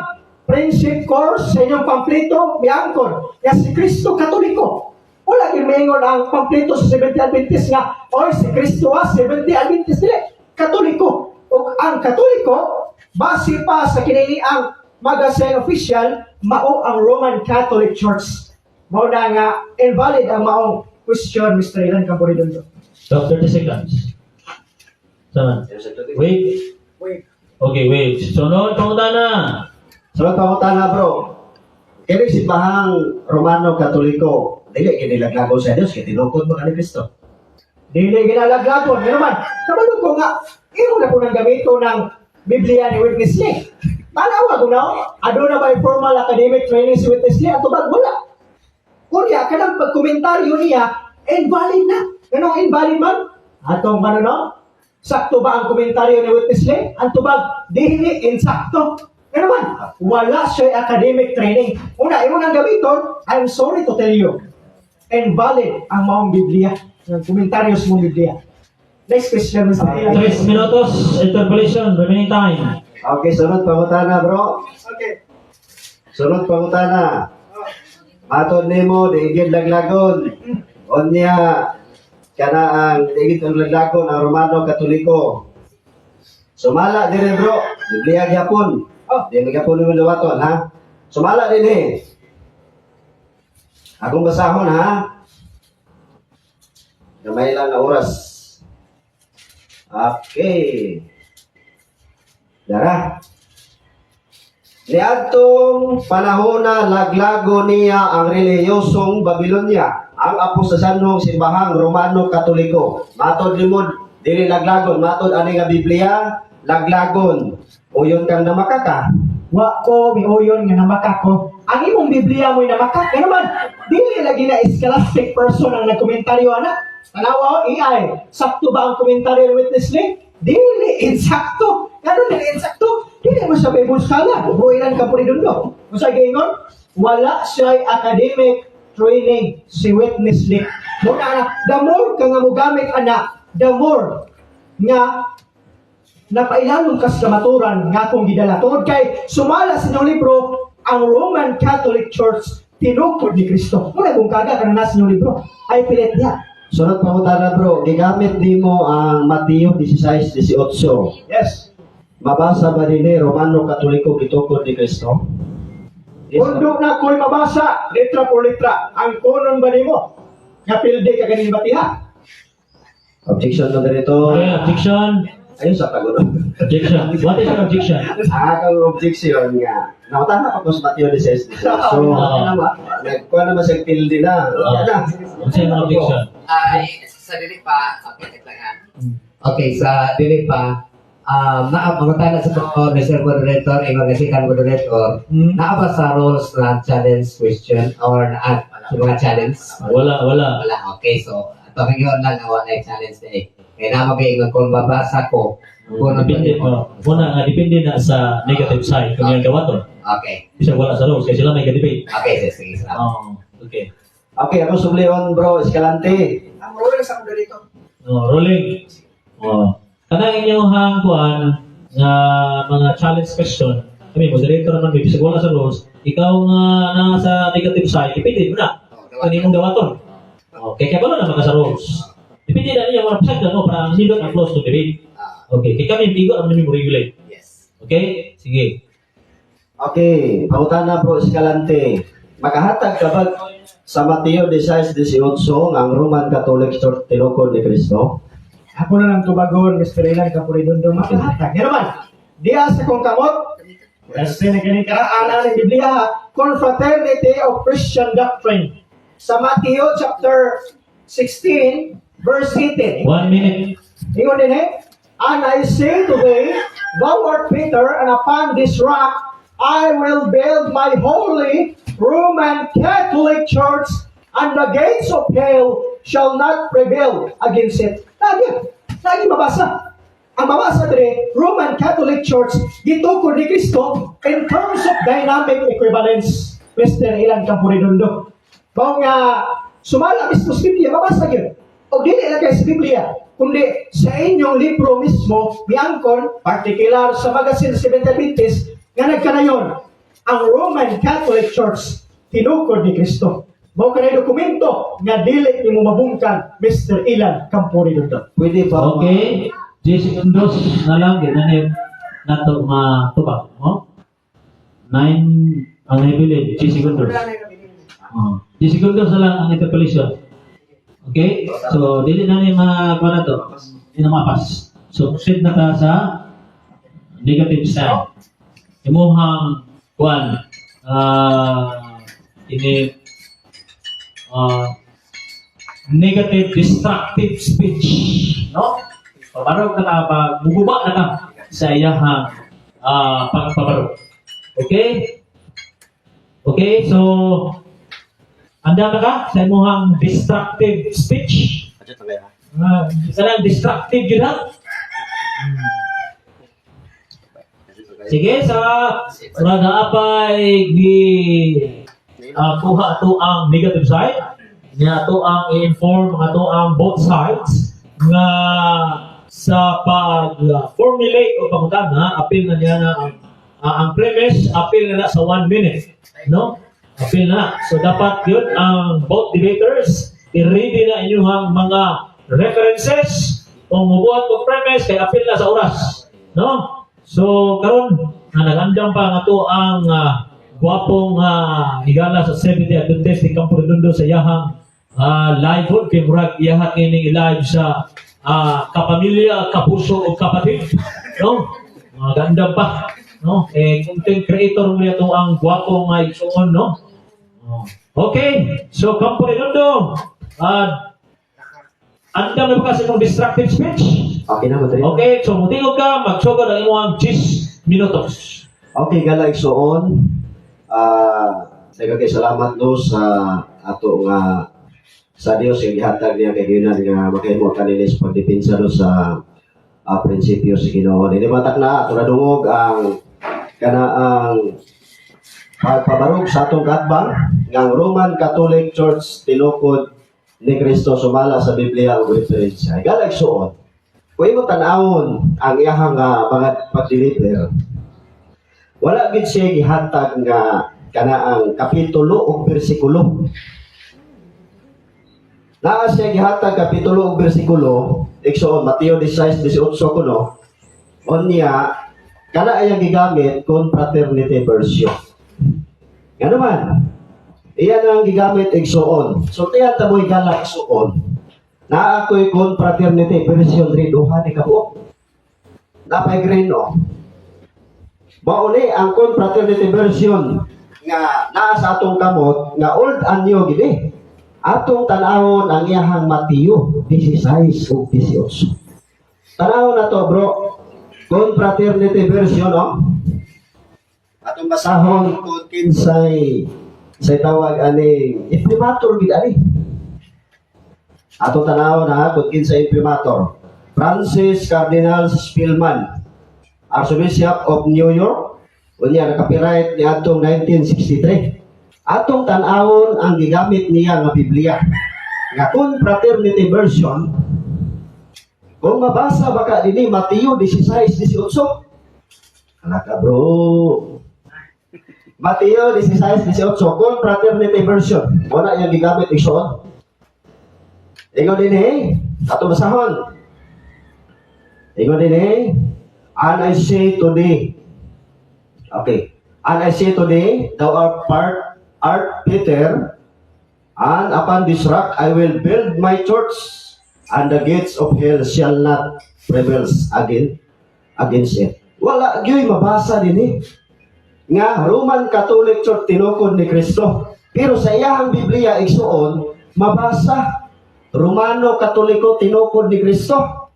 Friendship course sa inyong pampleto, miangkon. Nga si Kristo Katoliko. Wala gyud maingon ang pampleto sa Seventh Adventist nga, oy, si Kristo ah, Seventh Adventist dili. Katoliko. Ug ang Katoliko, base pa sa kinini ang magazine official, mao ang Roman Catholic Church. Mao na nga invalid ang maong question, Mr. Ilan Camporedondo. So, 30 seconds. Sama. Wait. Wait. Okay, wait. Sunod, pangutana. Sunod pangutana, bro. Kini simbahang Romano Katoliko, dili kini laglagon sa Dios kay tinukod mo ni Kristo. Dili ginalaglagon. Ano man, kabalo ko nga, imo na po nang gamito ng Biblia ni Witness Lee. Tanawa ko na, aduna ba formal academic training si Witness Lee? Ato ba? Wala. Kunya, kanang pagkomentaryo niya, invalid na. Anong invalid man? Atong ano no? Sakto ba ang komentaryo ni Witness Lee? Ang tubag, dili insakto. Ano man, wala siya academic training. Una, imo nang gamiton, I'm sorry to tell you, invalid ang maong Biblia. Ang komentaryo sa mong Biblia. Next question, Mr. Ilan. 3 minutos, interpolation, remaining time. Okay, sunod pangutana, bro. Okay. Sunod pangutana. Matod nimo di gid laglagon. Unya kana ang di gid laglagon ang Romano Katoliko. Sumala dire, bro, Biblia gyapon. Oh. Di magyapon mo dawaton ha. Sumala dinhi. Akong basahon ha. Gamay lang na oras. Okay. Dara. Niadtong panahona laglago niya ang relihiyosong Babylonia, ang apostasanhong simbahang Romano Katoliko. Matod limod dili laglagon, matod ani nga Biblia laglagon. Uyon kang namakaka. Wa ko miuyon nga namaka ko. Ang imong Biblia mo'y namaka. Ano man, dili lagi na scholastic person ang nagkomentaryo ana. Tanawa o AI. Sakto ba ang komentaryo ni Witness Lee? Dili insakto. Ngano dili insakto? Dili mo sa Bible scholar. Builan ka po dundo. Kung sa giingon, wala siya academic training si Witness Lee. Muna na, the more ka nga mogamit ana, the more nga napailalom kas kamaturan nga akong gidala. Tungod kay sumala sa inyong libro, ang Roman Catholic Church tinukod ni Kristo. Muna kung kaga ka na sa inyong libro, ay pilit niya. Sunod pangutana, bro, gigamit nimo ang Mateo 16:18. Yes. Mabasa ba dinhi Romano Katoliko gitukod ni Kristo? Yes. Undo na ko'y mabasa, letra por letra. Ang kunon ba nimo? Nga pilde ka ganing batiha. Objection na dito. Okay, objection. Ayun sa pagulo. Objection. What is your objection? Ang objection nga. Nakutana pa ko sa Mateo 16:18. So, nagkuha naman sa pilde na. Okay na. What's your objection? Ay, sa dili pa, okay, wait lang ha. Okay, sa dili pa, naa pangutana sa to, Mr. Moderator, ingon nga second moderator, naa ba sa rules na challenge question or naa sa mga challenge? Wala, wala. Wala, okay. So, ato kang lang nga wala challenge na eh. Kaya na mag-ingon kung babasa ko, kung ano Depende, oh, muna nga, depende na sa negative side kung yung dawaton. Okay. Bisa wala sa rules, kaya sila may ka-debate. Okay, sige, sige. Salamat. Oh, okay. Okay, ako sublion, bro, Escalante. Ang role sa akong dito. Oh, rolling. Oh. Kanang inyong hangkuan nga mga challenge question, kami moderator naman may bisag wala sa rules, ikaw nga nasa negative side, depende mo na. Kung imong dawaton. Okay, kaya wala naman ka sa rules. Depende na niya mga pasag no para ang nindot ang close to debate. Okay, kay kami bigo ang mo regulate. Yes. Okay? Sige. Okay, pangutana, bro, Escalante. Makahatag ka ba sa Mateo 16:18 nga ang Roman Catholic Church tinukod ni Kristo? Ako na lang tubagon, Mr. Ilan Kapuridondo, makahatag. Yan naman, diya sa kong kamot, kasi na kinikaraan ang Biblia, Confraternity of Christian Doctrine. Sa Matthew chapter 16, verse 18. 1 minute. Ingon din eh, "And I say to thee, thou art Peter, and upon this rock I will build my holy Roman Catholic Church, and the gates of hell shall not prevail against it." Lagi, lagi mabasa. Ang mabasa dire, Roman Catholic Church gitukod ni Kristo in terms of dynamic equivalence. Mr. Ilan Camporedondo. Mao nga sumala mismo sa Biblia, mabasa gyud. O dili lang kay sa Biblia, kundi sa inyong libro mismo, miangkon, particular sa magazine Seventh Adventist, nga nagkanayon, ang Roman Catholic Church tinukod ni Kristo. Mao kanay dokumento nga dili nimo mabungkag, Mr. Ilan Camporedondo. Pwede ba? Okay. 10 segundos na lang gid na ni nato matubag, no? 9 ang nabilin, 10 segundos. Oh, 10 segundos na lang ang interpellation. Okay? So dili na ni makuha na to. Di na mapas. So proceed na ta sa negative side. Imuhang kuan ini negative destructive speech, no? Pabarog na ka ba, muguba na ka sa iyahang pagpabarog. Okay? Okay, so handa na ka sa imuhang destructive speech? Kanang destructive yun ha? Sige, sa mga apay gi kuha ato ang negative side, niya ato ang i-inform ato ang both sides nga sa pag-formulate o pangutana, apil na niya na ang premise, apil na na sa 1 minute, no? Apil na. So dapat yun ang both debaters, i-ready na inyong mga references kung mubuhat og premise kay apil na sa oras, no? So karon nga nagandam pa nga to ang gwapong higala sa 70 Adventist ni Campo Redondo sa iyahang live pod kay murag iyaha kining i-live sa kapamilya, kapuso o kapatid, no? Mga gandam pa, no? Eh, content creator mo ito ang gwapo nga igsuon, no? Oh. Okay, so Campo Redondo, andam na ba kasi mong destructive speech? Okay na, moderator. Okay, so mutingog ka, magsugod ang imong 10 minutos. Okay, gala igsuon. Ah, kay salamat no sa ato nga sa Dios nga gihatag niya kay Ginan nga makahimo kanini sa pagdepensa no sa prinsipyo sa Ginoo. Dili matak na ato nadungog ang kana ang pagpabarog sa atong kaatbang nga ang Roman Catholic Church tinukod ni Kristo sumala sa Biblia ug referensya. Gala igsuon. Kung imo tan-awon ang iyahang mga pag-deliver, wala gid siya gihatag nga kana ang kapitulo ug bersikulo. Naa siya gihatag kapitulo ug bersikulo, igsuon Mateo 16:18 kuno. Unya kana ay ang gigamit confraternity version. Ngano man? Iyan ang gigamit igsuon. So tiyan ta mo'y gala igsuon. Naa ko'y confraternity version 3, duha ni kabuok. Napay green oh. Mauni ang confraternity version nga naa sa atong kamot nga old and new gini. Atong tan-awon ang iyahang Mateo 16 ug 18. Tan-awon na to, bro. Confraternity version, no? Atong basahon kung kinsay say tawag ani imprimatur gid ani. Atong tan-awon ha kung kinsay imprimatur. Francis Cardinal Spellman, Archbishop of New York, unya naka-copyright ni atong 1963. Atong tan-awon ang gigamit niya nga Biblia. Nga confraternity version, kung mabasa baka dinhi Mateo 16:18. Anak ka, bro. Mateo 16:18 confraternity version. Wala yang gigamit igsoon. Ingon dinhi, ato basahon. Ingon dinhi, "And I say to thee." Okay. "And I say to thee, thou art Peter, and upon this rock I will build my church, and the gates of hell shall not prevail against it." Wala gyud mabasa dinhi nga Roman Catholic Church tinukod ni Kristo. Pero sa iyahang Biblia igsuon, mabasa Romano Katoliko tinukod ni Kristo.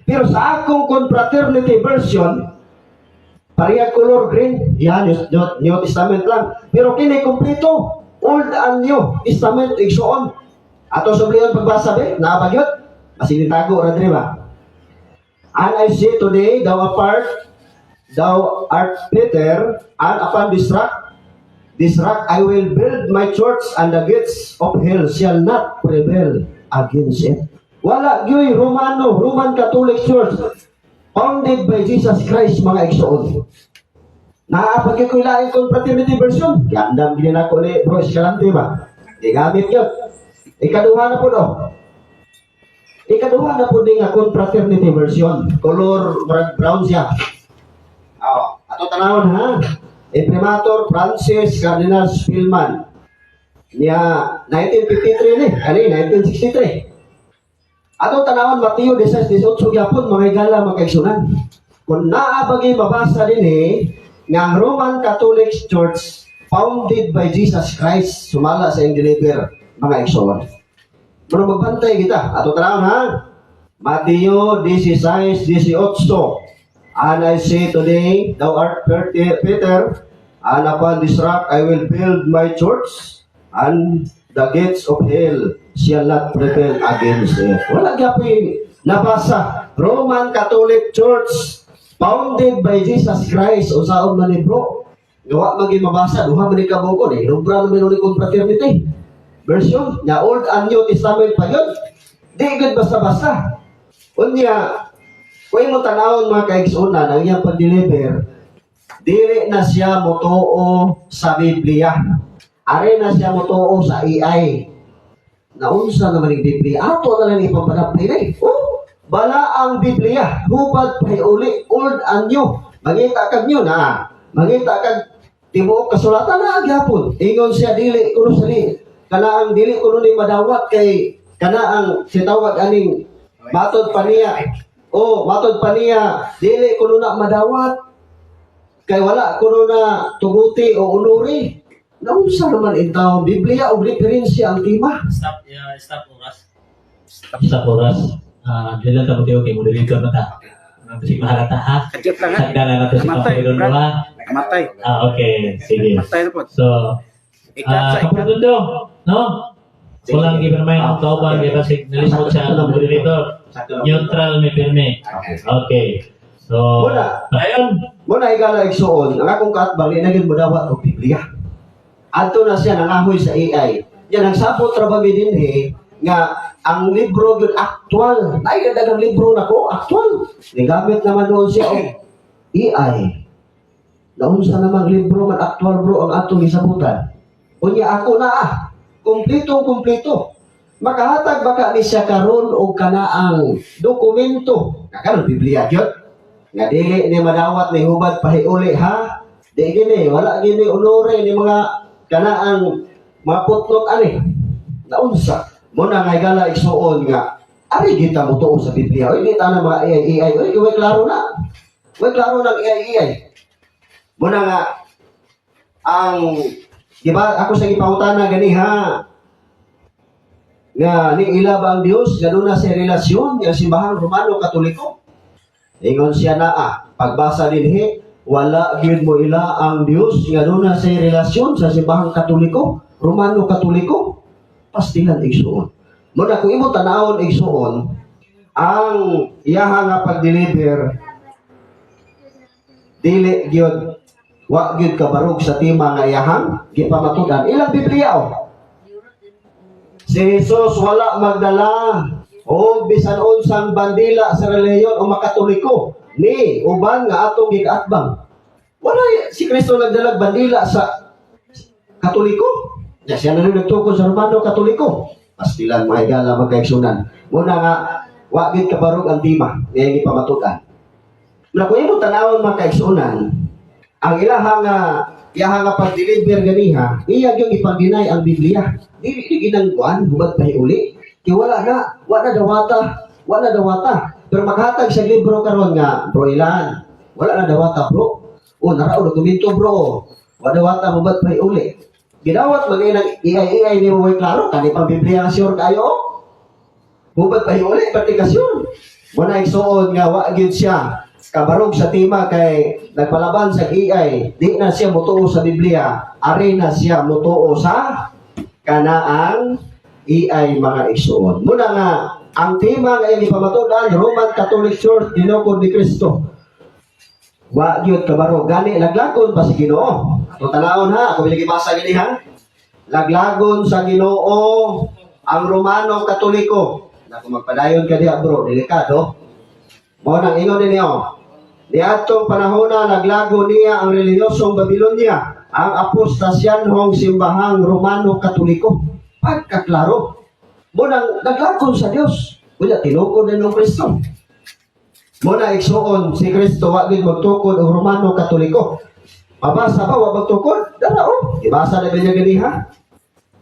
Pero sa akong confraternity version, pareha color green, yan, New Testament lang. Pero kini kompleto, Old and New Testament igsuon. Ato sublihan pagbasa be, naa ba gyud? Masinitago ra diri ba? And I say to thee, thou art Peter, and upon this rock I will build my church, and the gates of hell shall not prevail against it. Wala gyoy Romano, Roman Catholic Church, founded by Jesus Christ, mga igsoon. Naa pa gyud ko'y laing confraternity version. Giandam gini nako ni Bro Escalante ba? Gigamit yun. Ikaduha na po do. Ikaduha na po din nga confraternity version. Color murag brown siya. Oh, ato tanawon ha. Imprimatur Francis Cardinal Spellman. Niya 1953 ni, kani 1963. Ato tanawon Mateo 16:18 gyapon, mga higala, mga kaigsunan. Kung naa ba gyud mabasa dinhi nga ang Roman Catholic Church founded by Jesus Christ sumala sa iyang deliver, mga igsoon. Pero magbantay kita. Ato tanawon ha. Mateo 16:18. And I say to thee, thou art Peter, and upon this rock I will build my church, and the gates of hell shall not prevail against it. Wala gyapon nabasa. Roman Catholic Church founded by Jesus Christ. Unsaon man ni, bro? Gawa man gyud mabasa, duha man ni kabuko ni. Lubra naman ni confraternity version nga Old and New Testament pa yun. Di gud basta-basta. Unya, kung imo tanawon, mga kaigsunan, ang iyang pag-deliver, dili na siya motuo sa Biblia. Ari na siya motuo sa AI. Naunsa naman yung Biblia? Ato na lang ipampanapli na eh. Oh, bala ang Biblia. Hubad pahiuli, Old and New. Mangita kag new na. Mangita kag tibuok kasulatan na gyapon. Ingon siya dili kuno sa di. Kana ang dili kuno ni madawat kay kana ang sitawag aning matod pa niya. Oh, matod pa niya dili kuno na madawat kay wala kuno na tuguti o unuri. Naunsa naman intawon Biblia o referensya ang tema? Stop, yeah, stop oras. Stop oras. Ah, dili lang ta mo kay moderator na ta. Ang bisig mahalata ha. Kadyot lang ha. Sagda na nato si Namatay, Kapatid Brad. ha. Namatay. Ah, okay. Sige. Matay na po. So, Ikat sa ikat. Kapatid, no? Walang given ang kauban, kaya kasi nalisod siya ang moderator. Neutral may pirmi. Okay. So, Wala. ayun. Muna higala igsuon, ang akong kaatbang di na gyud modawat og Biblia. Adto na siya nangahoy sa AI. Yan ang sapot ra ba mi dinhi nga ang libro gyud aktual. Ay daghang libro nako aktual. Nigamit naman doon siya og AI. Naunsa namang libro man aktual, bro, ang atong gisabutan? Unya ako na ah. Kumplito kumplito. Makahatag baka ni siya karon og kanaang dokumento. Karon Biblia gyud. Nga dili ni madawat ni hubad pahiuli ha. Di gini, wala gini honore ni mga kanaang mga footnote ani. Naunsa? Muna nga higala igsuon nga ari kita mo tuo sa Biblia. Oy, di ta na mga AI AI. Oy, way klaro na. Way klaro ng AI AI. Muna nga ang di ba ako sa gipangutana gani ha nga ni ila ba ang Dios nga na sa relasyon nga simbahang Romano Katoliko? Ingon siya na ah, pagbasa dinhi wala gyud mo ila ang Dios nga duna sa relasyon sa simbahang Katoliko, Romano Katoliko. Pastilan, igsuon. Muna kung imo tanawon, igsuon, ang iyaha nga pag-deliver dili gyud, wa gyud kabarog sa tema nga iyahang gipamatud-an. Ilang Biblia oh. Si Jesus wala magdala o bisan unsang bandila sa relihiyon o makatoliko ni uban nga atong gikaatbang. Wala si Kristo nagdalag bandila sa Katoliko. Ya, siya na rin nagtukod sa Romano Katoliko. Pastilan, mga higala, mga kaigsunan. Muna nga, wa gid kabarog ang tema nga gipamatud-an. Na kung imo tanawon, mga kaigsunan, ang ilaha nga iyaha nga pag-deliver ganiha, iya gyud ipag-deny ang Biblia. Dili di ginang kuan hubad pahiuli. Kay wala na, wala dawata, wala dawata. Pero maghatag sa libro karon nga, bro ilan, wala na dawata, bro. O narao dokumento, bro. Wala dawata hubad pahiuli. Gidawat man ng AI AI ni mo, way klaro kani pang Biblia nga sure kayo. Hubad pahiuli pati ka sure. Muna igsuon nga wa gyud siya kabarog sa tema kay nagpalaban sa AI, di na siya motuo sa Biblia, ari na siya motuo sa kanaang AI, mga igsuon. Muna nga Ang tema nga iyang ipamatud-an, Roman Catholic Church tinukod ni Kristo. Wa gyud kabaro gani laglagon ba si Ginoo? Ato tanawon ha, ako gibasa gini ha. Laglagon sa Ginoo ang Romano Katoliko. Naku, magpadayon ka diha, bro, delikado. Mao nang ingon ninyo. Niadtong panahona naglago niya ang relihiyosong Babylonia, ang apostasyanhong simbahang Romano Katoliko. Pagkaklaro. Mao nang naglagon sa Dios. Wala tinukod ni Kristo. Mao na, igsuon, si Kristo wa gid magtukod og Romano Katoliko. Mabasa ba wa magtukod? Dara oh. Ibasa na niya ganiha.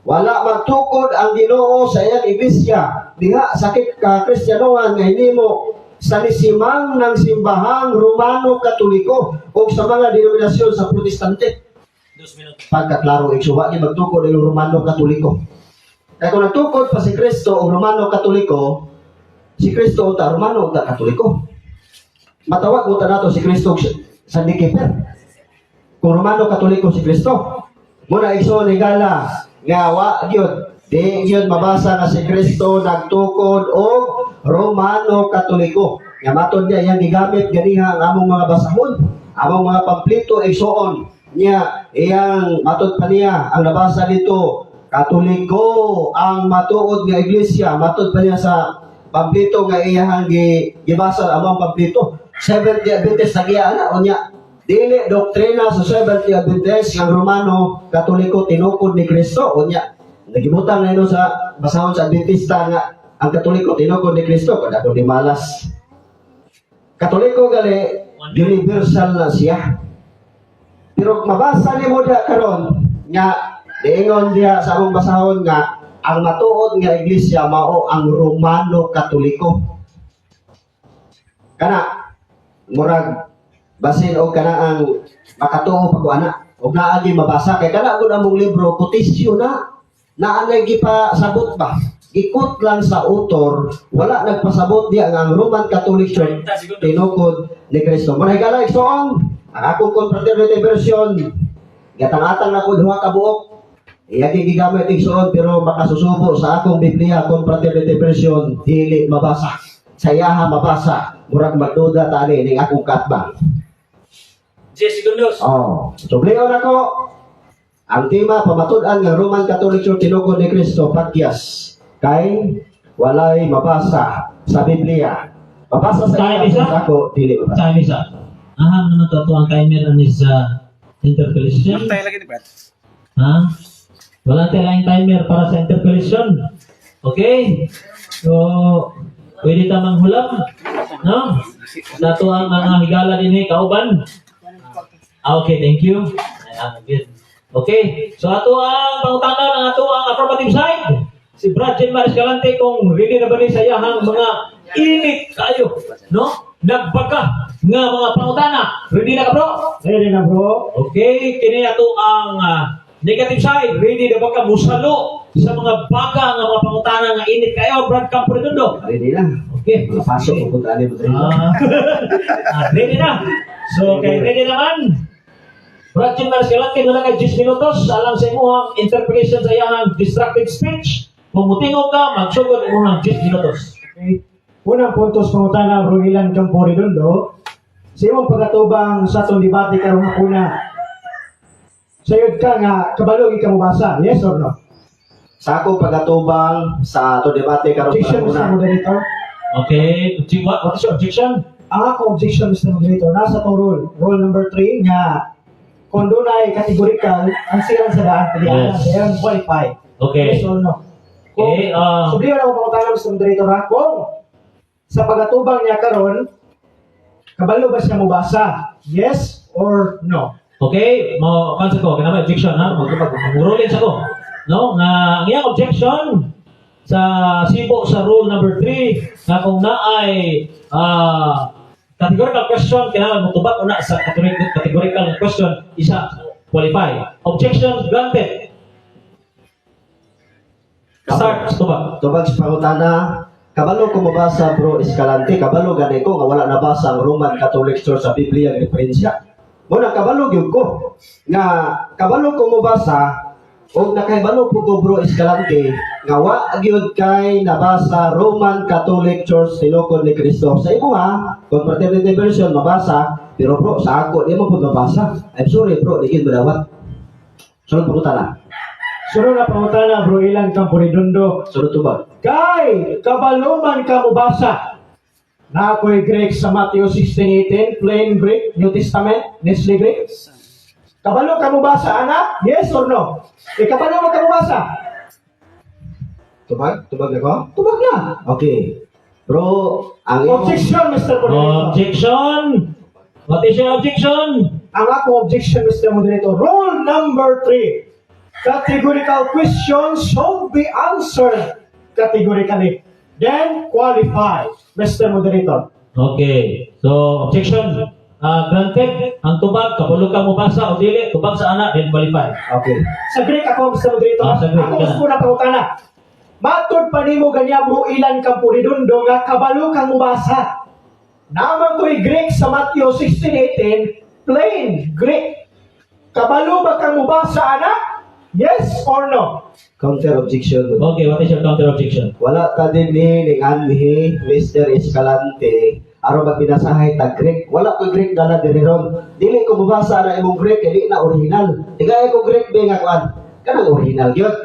Wala magtukod ang Ginoo sa iyang iglesia diha sa ka Kristiyanohan nga hinimo sa nisimang ng simbahang Romano Katoliko o sa mga denominasyon sa Protestante. 2 minuto. Pagkaklaro, igsuon, wa gyud magtukod ang Romano Katoliko. Kaya kung nagtukod pa si Kristo og Romano Katoliko, si Kristo unta Romano unta Katoliko. Matawag unta nato si Kristo og Sunday keeper. Kung Romano Katoliko si Kristo. Mao na, igsoon, higala nga wa gyud di gyud mabasa nga si Kristo nagtukod og Romano Katoliko. Nga matod niya iyang gigamit ganiha ang among mga basahon, among mga pamplito, igsoon. Niya iyang matod pa niya ang nabasa dito, Katoliko ang matuod nga iglesia, matod pa niya sa pamplito nga iyang gibasa among pamplito. Seventh Day Adventist nagiya na unya dili doktrina sa Seventh Day Adventist ang Romano Katoliko tinukod ni Kristo. Unya nagibutang na sa basahon sa Adventista nga ang Katoliko tinukod ni Kristo kada ko di malas. Katoliko gali universal na siya. Pero mabasa nimo diha karon nga niingon diha sa among basahon nga ang matuod nga iglesia mao ang Romano Katoliko. Kana murag basin og kana ang makatuo pa ko ana og naagi mabasa kay kana gud among libro quotation na naa nay gipasabot ba, gikot lang sa author, wala nagpasabot diya nga ang Roman Catholic Church 30 segundos. Tinukod ni Kristo. Mao higala, igsoon, ang akong confraternity version, gatang-atang na ko duha ka buok. Iya gigamit, igsoon, pero makasusubo sa akong Biblia confraternity version dili mabasa. Sa iyaha mabasa, murag magduda tani ning akong katbang. 10 segundos. Oh, sublion ako. Ang tema, pamatud-an nga Roman Catholic Church tinukod ni Kristo, pakyas kay walay mabasa sa Biblia. Mabasa sa Time iya, is up. sa ako dili mabasa. Time is up. Aham naman to ang timer ani sa interpellation. Tayo lagi ni Brad. Ha? Wala tayong timer para sa interpellation. Okay? So, pwede ta manghulam. No? Sa ato ang mga higala din eh, kauban. Ah, okay, thank you. Ayan, good. Okay, so ato ang pangutana ng ato ang affirmative side. Si Brad Jean Maris Galante kung ready na ba ni sa iyahang mga init kayo, no? Nagbaka nga mga pangutana. Ready na ka, bro? Ready na, bro. Okay, kini ato ang negative side. Ready na ba ka musalo sa mga baka nga mga pangutana nga init kayo, Brad Campo Redondo? Ready na. Okay. Mga pasok ko punta ni mo. Ready na. So, okay, ready naman. Brad Jim Maris Galante, wala kay 10 minutos alang sa imuhang interpellation sa iyahang destructive speech. Kung mutingog ka, magsugod imuhang 10 minutos. Okay. Unang puntos pangutana, bro Ilan Campo Redondo. Sa imong pagkatubang sa atong debate karong hapuna, sayod ka nga kabalo ka mobasa, yes or no? Sa akong pagkatubang sa ato debate karon Objection, Mr. panahona. Moderator. Okay, what is your objection? Ang akong objection, Mr. Moderator, nasa tong rule, rule number 3 nga kung dunay categorical, ang siran sa daan, pilihan, Yes. yes, qualify. Okay. Yes or no? Kung, Okay, Sublihan ako pangutana, Mr. Moderator, ha? Kung sa pagatubang niya karon, kabalo ba siya mubasa? Yes or no? Okay, mo kansa ko kinama objection ha, mag ruling sa ko. No, nga ang iyang objection sa sibo sa rule number 3 nga kung naay categorical question kinahanglan motubag una sa categorical question isa qualify. Objection granted. Start tubag. Tubag sa pangutana, kabalo ko mabasa, bro Escalante, kabalo gani ko nga wala nabasa ang Roman Catholic Church sa Biblia nga referensya. Mao na kabalo gyud ko nga kabalo ko mobasa. Og nakahibalo po ko, Bro Escalante, nga wa gyud kay nabasa Roman Catholic Church tinukod ni Kristo. Sa imo ha, confraternity version mabasa, pero bro, sa ako di mo pud mabasa. I'm sorry bro, di gyud madawat. Sunod pangutana. Sunod na pangutana, Bro Ilan Camporedondo. Sunod tubag. Kay kabalo man ka mobasa. Na ako'y Greek sa Matthew 16:18, plain Greek, New Testament, Nestle Greek. Kabalo ka mobasa, ana? Yes or no? E kabalo mo ka mobasa? Tubag? Tubag na ko? Tubag na. Okay. Bro, ang imong Objection, Mr. Moderator. Objection! What is your objection? Ang akong objection, Mr. Moderator, rule number 3. Categorical questions should be answered categorically. Then qualify, Mr. Moderator. Okay. So, objection. Granted, ang tubag, kabalo ka mo basa o dili, tubag sa ana, then qualify. Okay. Sa Greek ako, Mr. Moderator. Ah, sa Greek, ako ka na. gusto na pangutana. Matod pa nimo ganya, Bro Ilan Camporedondo, nga kabalo kang mubasa. Naman ko'y Greek sa Matthew 16:18, plain Greek. Kabalo ba kang mubasa, ana? Yes or no? Counter objection. Okay, what is your counter objection? Wala ta din ni ning anhi Mr. Escalante aron magbinasahay ta Greek. Wala ko Greek dala diri ron. Dili ko mabasa na imong Greek kay di na original. Tigay ko Greek be nga kuan. Kanang original gyud.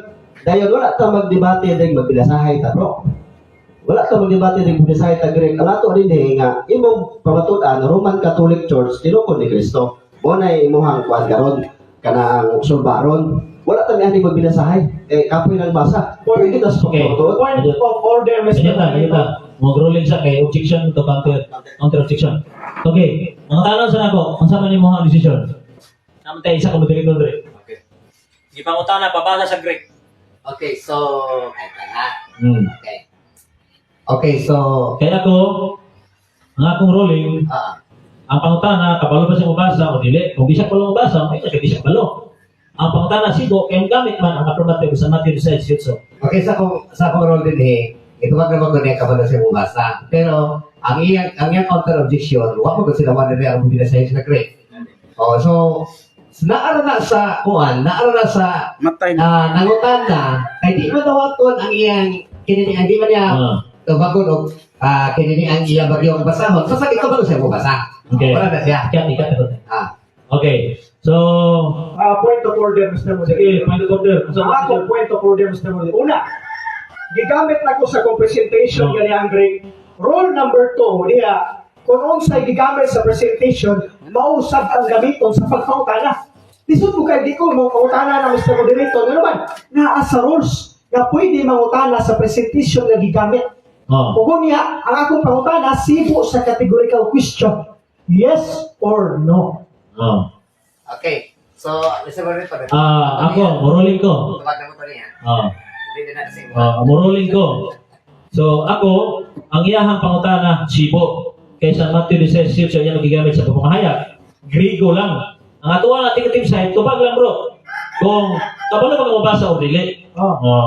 Dayon wala ta magdebate ding magbinasahay ta, bro. Wala ta magdebate ding magbinasahay ta Greek. Ang ato din eh, nga imong pamatud-an Roman Catholic Church tinukod ni Kristo. Mo na imuhang kuan karon kanang sulbaron. Wala ta ni magbinasahay. Eh kapoy nang basa. Pwede kita sa Okay. pagtuod. Point of order, Mr. Ganyan ta, ganyan ta. Moderator. Mag-ruling siya kay objection to counter objection. Okay, mga tanong sa nako, unsa man imong decision? Naman tayo isa ka moderator diri. Okay. Gipangutana pabasa sa Greek. Okay, so, ay, ha? Okay. Okay, so, Kaya ako, ang akong ruling, ang pangutana, kabalo ba siya mabasa o dili? Kung di siya kabalo mabasa, may kasi di siya kabalo. Ang pangutana, sigo, kaya gamit man ang affirmative sa Matthew 18. Okay, sa akong role din eh, ito wag naman ko niya kabalo siya mubasa. Pero, ang iyang counter objection, wa mo ko sila wala niya ang binasa sa Greek. Oh, so, naara na sa kuan, naara na sa Matay. Nangutan na, kay di man dawaton ang iyang kini ang di man niya tubagon og kini ang iya bagyong basahon. So, sa kabalo siya mubasa. Okay. Wala na siya. Ikat, ikat ako. Okay. So, Point of order, Mr. Moderator. Sige, point of order. Unsa Ang man akong point of order, Mr. Moderator. Una, gigamit na ko sa akong presentation No. gani ang Greek. Rule number 2, niya, kung unsay gigamit sa presentation, mausab ang gamiton sa pagpangutana. Lisod mo kay di ko mo pangutana na, Mr. Moderator. Ano man, naa sa rules nga pwede mangutana sa presentation nga gigamit. Oh. Ug niya, ang akong pangutana sibo sa categorical question. Yes or no? Oh. Okay. So, Mr. Moderator. Ah, ako, moruling ko. Tubag na mo to niya. Oh. Hindi na sa imo. Moruling ko. So, ako, ang iyahang pangutana, sibo. Kaysa Matthew 18 sa iyang gigamit sa pamamahayag. Grigo lang. Ang atuwa natin negative side, tubag lang, bro. Kung kabalo ba ka mabasa o dili. Oh. Oh.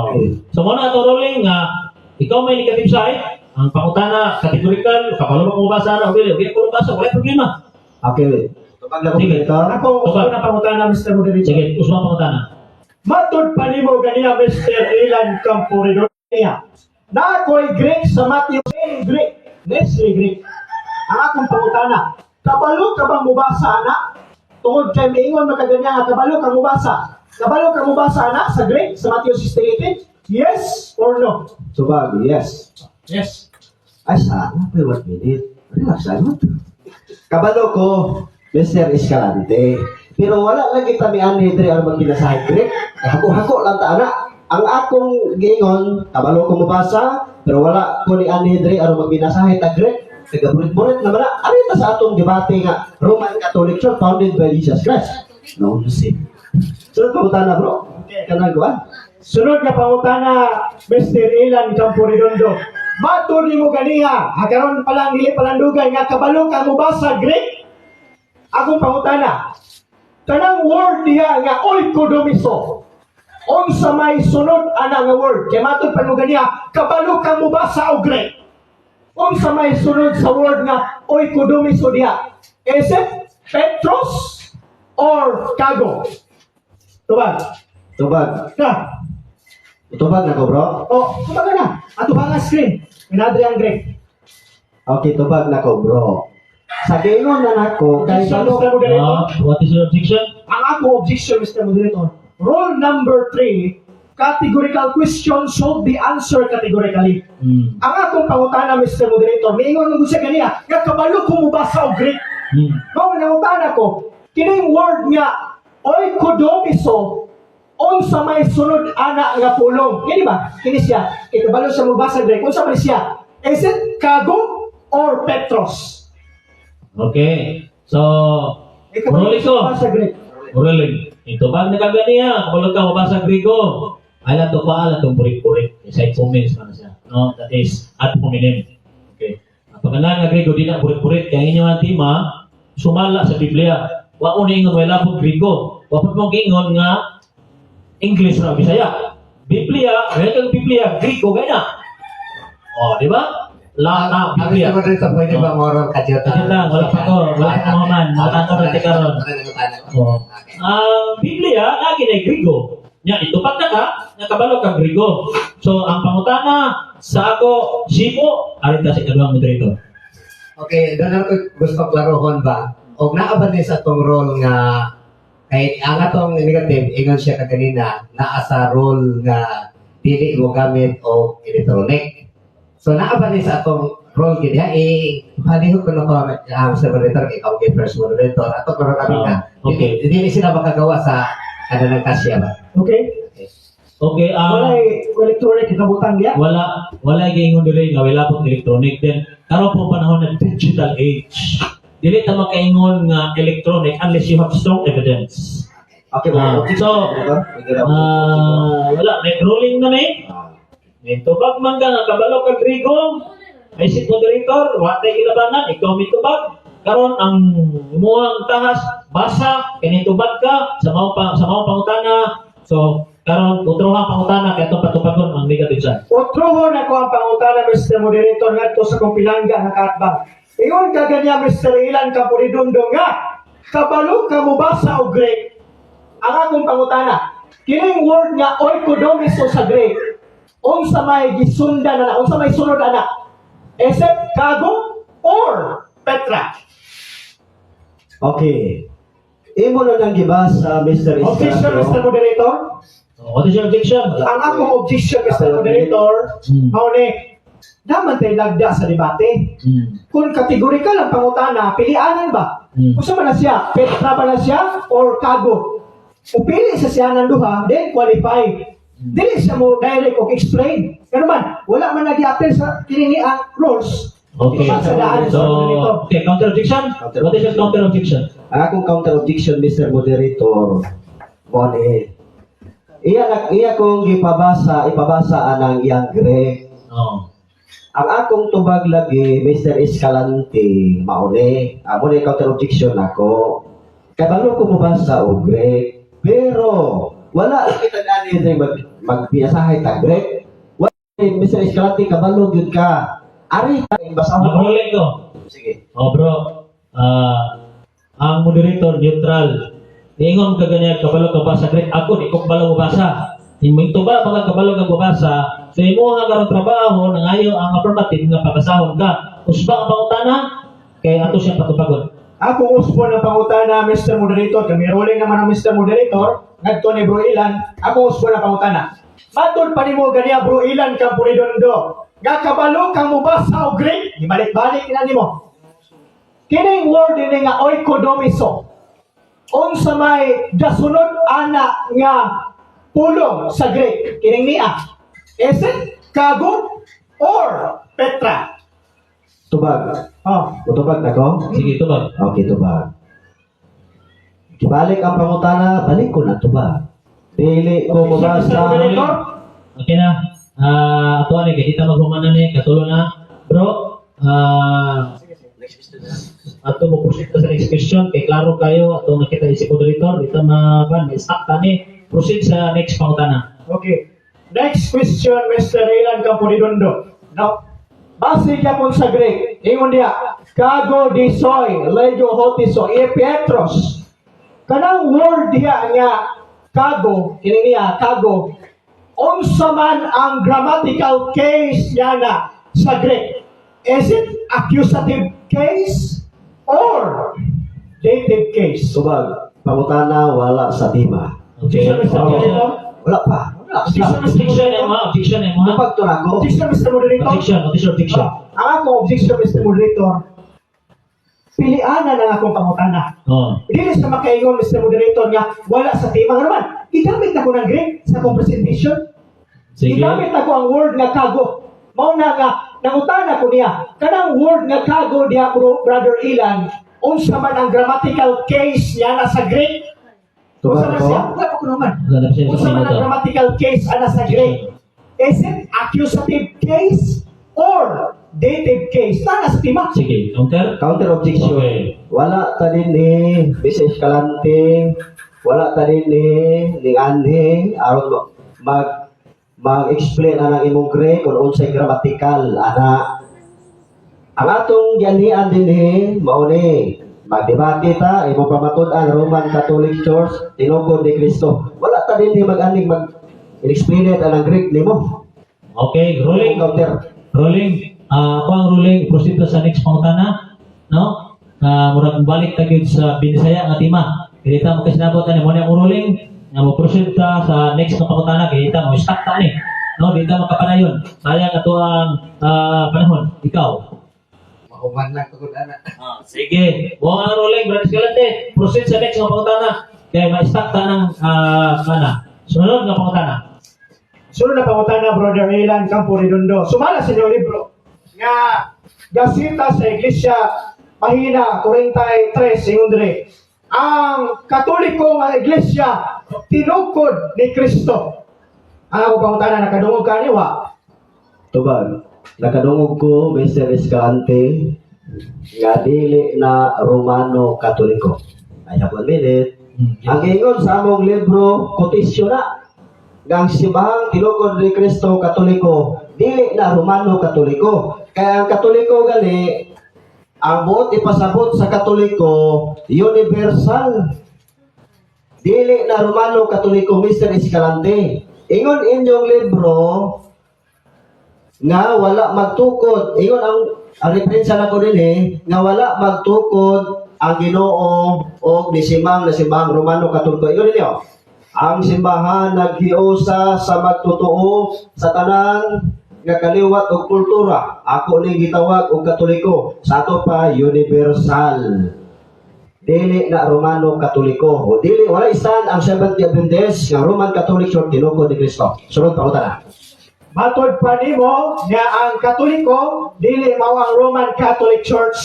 So, muna ato ruling nga, ikaw may negative side, ang pangutana, categorical, kabalo ba ka mabasa na o dili. Okay, kung mabasa, wala problema. Okay. Tubag na ko, Sige. Moderator. Ako, Tubag. una pangutana, Mr. Moderator. Sige, usma pangutana. Matod pa nimo ganiya, Mr. Ilan Camporedonia. Na ako'y Greek sa Matthew 10 Greek, Nestle Greek. Ang akong pangutana, kabalo ka bang mubasa, ana? Tungod kay miingon makaganyan nga kabalo ka mubasa. Kabalo ka mubasa, ana, sa Greek sa Matthew 16:18? Yes or no? Tubag, yes. Yes. Ay, sana. Wait, 1 minute. Relax lang. Kabalo ko, Mr. Escalante. Pero wala lang kita mi anhi diri aron magbinasahay Greek. Hako-hako lang ta ana. Ang akong giingon, kabalo ko mabasa, pero wala ko ni anhi diri aron magbinasahay ta Greek. Nagaburit-burit naman na. Ari ta sa atong debate nga Roman Catholic Church founded by Jesus Christ. No, see. Sunod pangutana, bro. Kanang kuan. Sunod nga pangutana, Mr. Ilan Camporedondo. Matod nimo ganiha, ha, karon pa lang dili palandugay nga kabalo ka mobasa Greek. Akong pangutana, kanang word diha nga oikodomiso. Unsa may sunod ana nga word? Kay matod pa nimo ganiha, kabalo ka mobasa og Greek. Unsa may sunod sa word nga oikodomiso diha? Is it Petros or Kago? Tubag. Tubag. Na. Tubag na ko, bro. Oh, kumbaga na. Ato ba nga screen? Minadri ang Greek. Okay, tubag na ko, bro. Sa giingon na nako kay Objection, balo Mr. Moderator. What is your objection? Ang ako objection, Mr. Moderator. Rule number 3, categorical question should be answered categorically. Ang akong pangutana, Mr. Moderator, miingon mo siya ganiya, nga kabalo ko mobasa og Greek. Mao nangutana ko, kining word nga oikodomiso, unsa may sunod ana nga pulong? Kini ba? Kini siya. Kay kabalo siya mobasa Greek. Unsa man siya? Is it kago or Petros? Okay. So, Eh, kabalo Ruling siya ko. mobasa Greek. Ruling. Itubag na ka ganiya, kabalo ka mabasa Griego. Ala to pa, ala tong burik-burik. Sa comments man siya. No, that is ad hominem. Okay. Ang pagkalan nga Griego di na burik-burik kay inyo ang tema sumala sa Biblia. Wa mo ingon wala po Griego. Wa po mo giingon nga English ra Bisaya. Biblia, wala kang Biblia, Griego kay na. Oh, di ba? Lahat na Ang Biblia. Mr. Moderator, pwede ba moral ka dyan? Kadyot lang, wala pa ko, wala pa ko man, matanaw ra ti karon. Oh. Ang Biblia lagi na Griego. Nya itupad na ka, nakabalo ka Griego. So ang pangutana sa ako simo ari ta sa ikaduhang moderator. Okay, doon ako gusto klarohon ba? Og naa ba ni sa atong role nga kay ang atong negative ingon siya kaganina naa sa role nga dili mo gamit og electronic. So naa ba ni sa atong role gid ha eh palihog ko na ko ang sa moderator kay ikaw kay first moderator ato karon kami na Okay. dili, dili sila makagawa sa ano ng kasya ba. Okay? Okay, Wala electronic kabutang diya. Wala wala giingon diri nga wala pong electronic, then karon po panahon ng digital age. Dili ta makaingon nga electronic unless you have strong evidence. Okay, bro. So, Pwede ra. Wala may ruling na ni. May tubag man ka nga kabalo ka Griego. Ay si moderator, wa tay gilabanan, ikaw may tubag. Karon ang imuhang tahas basa kini tubag ka sa mao pangutana. So karon utroha pangutana kay atong patupagon ang negative side. Otrohon ako ang pangutana, Mr. Moderator, ngadto sa kong pilangga nga kaatbang. Ingon ka ganiya, Mr. Ilan Kampuridundo, nga kabalo ka mobasa og Greek. Ang akong pangutana, kining word nga oikodomiso sa Greek, unsa may gisundan na, unsa may sunod ana? Is it kago or Petra? Okay. Imo na nang gibasa, Mr. Objection, Escandro. Mr. Moderator. So, what is your objection? Ang akong objection, Mr. Moderator, mao ni, daman tayo lagda sa debate. Kung kategorikal ang pangutana, pilianan ba? Kung sa man na siya, Petra ba na siya or Kago? Kung pili sa siya ng duha, then qualify. Dili siya mo direct o explain. Pero man, wala man nag-apply sa kini ang rules. Okay. Sa daan So, sa moderator. okay, counter objection? What is your counter objection? Ang akong counter objection, Mr. Moderator, mo ni iya iya kong gipabasa, ipabasa anang iyang Greek. Oh. Ang akong tubag lagi, Mr. Escalante, mauni. Amo ni counter objection nako. Kabalo ko mobasa og Greek, pero wala kita gani diri magbiyasahay ta Greek. Wala, Mr. Escalante, kabalo gyud ka. Ari ta basahon. Mag-ruling ko. Sige. Oh bro, ang moderator neutral. Ingon ka ganyan, kabalo ka ba sa Greek? Ako, di ko kabalo mabasa. Imong tuba mga kabalo ka mabasa, so imo nga karon trabaho nangayo ang affirmative nga pabasahon ka. Usba ang pangutana kay ato siya patupagon. Ako usbon ang pangutana, Mr. Moderator. Kami ruling naman ang Mr. Moderator. Ngadto ni Bro Ilan. Ako usbon ang pangutana. Matod pa nimo ganiya, Bro Ilan Kampuridondo, nga kabalo kang mubasa og Greek. Ibalik-balik na nimo. Kining word ini nga oikodomiso, unsa may gasunod ana nga pulong sa Greek? Kining niya. Is it kago or Petra? Tubag. Oh. Mutubag na ko? Sige, tubag. Okay, tubag. Gibalik ang pangutana, balik ko na tubag. Dili ko Objection, Mr. mabasa. Moderator. Okay na. Ato ani kay di ta maghuman na ni katulo na. Bro, ato mo proceed ta sa next question kay klaro kayo ato nakita si moderator di ta ma may stuck ta ni. Proceed sa next pangutana. Okay. Next question, Mr. Ilan Campodidondo. Now, base gyapon sa Greek, ingon diya, kago disoy, lego hotiso, e Petros. Kanang word diya nga Kago, kini niya, kago. Unsa man ang grammatical case niya na sa Greek? Is it accusative case or dative case? Tubag, pangutana wala sa tema. Okay. Objection, Mr. Moderator. Wala pa. Wala. Objection, Mr. Objection Moderator. mo, objection mo. Ha? Tubag to na ko. Objection, Mr. Moderator. Objection, objection, objection. Ah, ang akong objection, Mr. Moderator, pilianan ang akong pangutana. Oh. Dili sa makaingon, Mr. Moderator, nga wala sa tema. Nga naman, gigamit ako ng Greek sa akong presentation. Sige. Gigamit ako ang word nga kago. Mao na nga, nangutana ko niya, kanang word nga kago diha, bro, Brother Ilan, unsa man ang grammatical case niya na sa Greek? Tubag Unsa man ko. siya? Wala pa ko naman. Wala na siya sa Unsa man ang minuto. grammatical case ana sa Greek? Is it accusative case or dative case? Tana sa tema. Sige, counter. Counter objection. Okay. Wala ta din ni Mrs. Escalante, wala ta din ni Anhe aron mag-explain anang imong Greek kung unsay grammatical ana. Ang atong gianhian dinhi mao ni magdebate ta imong pamatud-an Roman Catholic Church tinukod ni Kristo. Wala ta dinhi mag-aning mag explain it anang Greek nimo. Okay, ruling. Counter. Ruling. Ah, ako ang ruling, proceed ta sa next pangutana, no? Murag balik ta gyud sa Binisaya nga tema. Kaya ta magkasinabot ani mo na ang ruling nga mo proceed ta sa next nga pangutana kay ta mo stuck ta ni. No, di ta makapanayon. Sayang ato ang panahon. Ikaw. Mahuman lang tungod ana. Ah, sige. Mo ang ruling, Brother Escalante. Proceed sa next nga pangutana. Kay ma-stuck ta ng ana. Sunod nga pangutana. Sunod na pangutana, Brother Ilan Campo Redondo. Sumala sa inyong libro nga Gasita sa Iglesia, pahina 43, ingon diri. Ang Katoliko nga Iglesia tinukod ni Kristo. Ang ako pangutana, nakadungog ka ni wa? Tubag, nakadungog ko, Mr. Escalante, nga dili na Romano Katoliko. I have 1 minute. Ang ingon sa among libro, kotisyon na. Nga ang simbahang tinukod ni Kristo Katoliko, dili na Romano Katoliko. Kaya ang Katoliko gali, ang buot ipasabot sa Katoliko, universal. Dili na Romano Katoliko, Mr. Escalante. Ingon inyong libro, nga wala magtukod, ingon ang referensya nako dinhi, nga wala magtukod ang Ginoo og nisimang na simbahang Romano Katoliko. Ingon ninyo, ang simbahan naghiusa sa magtotoo sa tanan nga kaliwat og kultura, ako ning gitawag og Katoliko, sa ato pa universal, dili na Romano Katoliko o dili, wala isan ang Seventh Adventist nga Roman Catholic Church tinukod ni Kristo. Sunod pangutana. Matod pa nimo nga ang Katoliko dili mao ang Roman Catholic Church.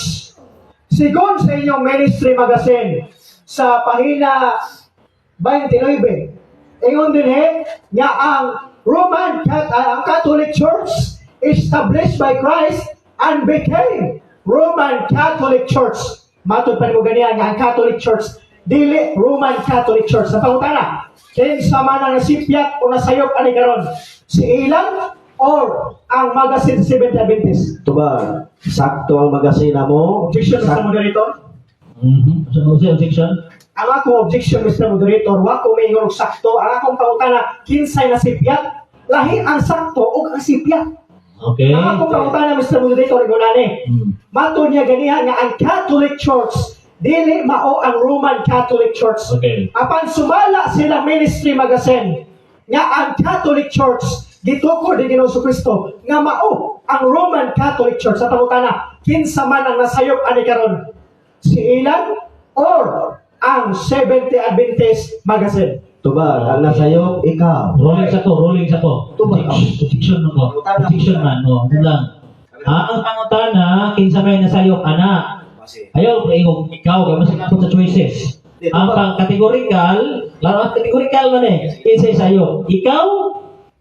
Sigon sa inyong ministry magazine sa pahina 29, ingon dinhi nga ang ang Catholic Church established by Christ and became Roman Catholic Church. Matod pa nimo ganihan nga ang Catholic Church dili Roman Catholic Church. Sa pangutana, kinsa man ang nasipyat o nasayop ani karon? Si Ilan or ang magazine Seventh Adventist? Tubag, sakto ang magasina mo. Objection, Mr. Moderator. So, objection. Ang akong objection, Mr. Moderator, wa ko maingon og sakto. Ang akong pangutana, kinsay nasipyat? Lahi ang sakto ug ang sipyat. Okay. Ang akong pangutana, Mr. Moderator, ingon ani. Matod niya ganihan nga ang Catholic Church dili mao ang Roman Catholic Church. Apan sumala sila ministry magazine nga ang Catholic Church gitukod ni Ginoong Kristo nga mao ang Roman Catholic Church. Sa pangutana, kinsa man ang nasayop ani karon? Si Ilan or ang Seventh Adventist magazine? Tubag, ang nasayop, ikaw. Ruling sa ko, ruling sa ko. Tubag. Objection mo ko. Objection man, no. Yun lang. Ah, ang pangutana, kinsa may nasayop ana. Ayaw, ingog ikaw, kay mas sa choices. Ang pang categorical, laro ang categorical man eh. Kinsa sayop? Ikaw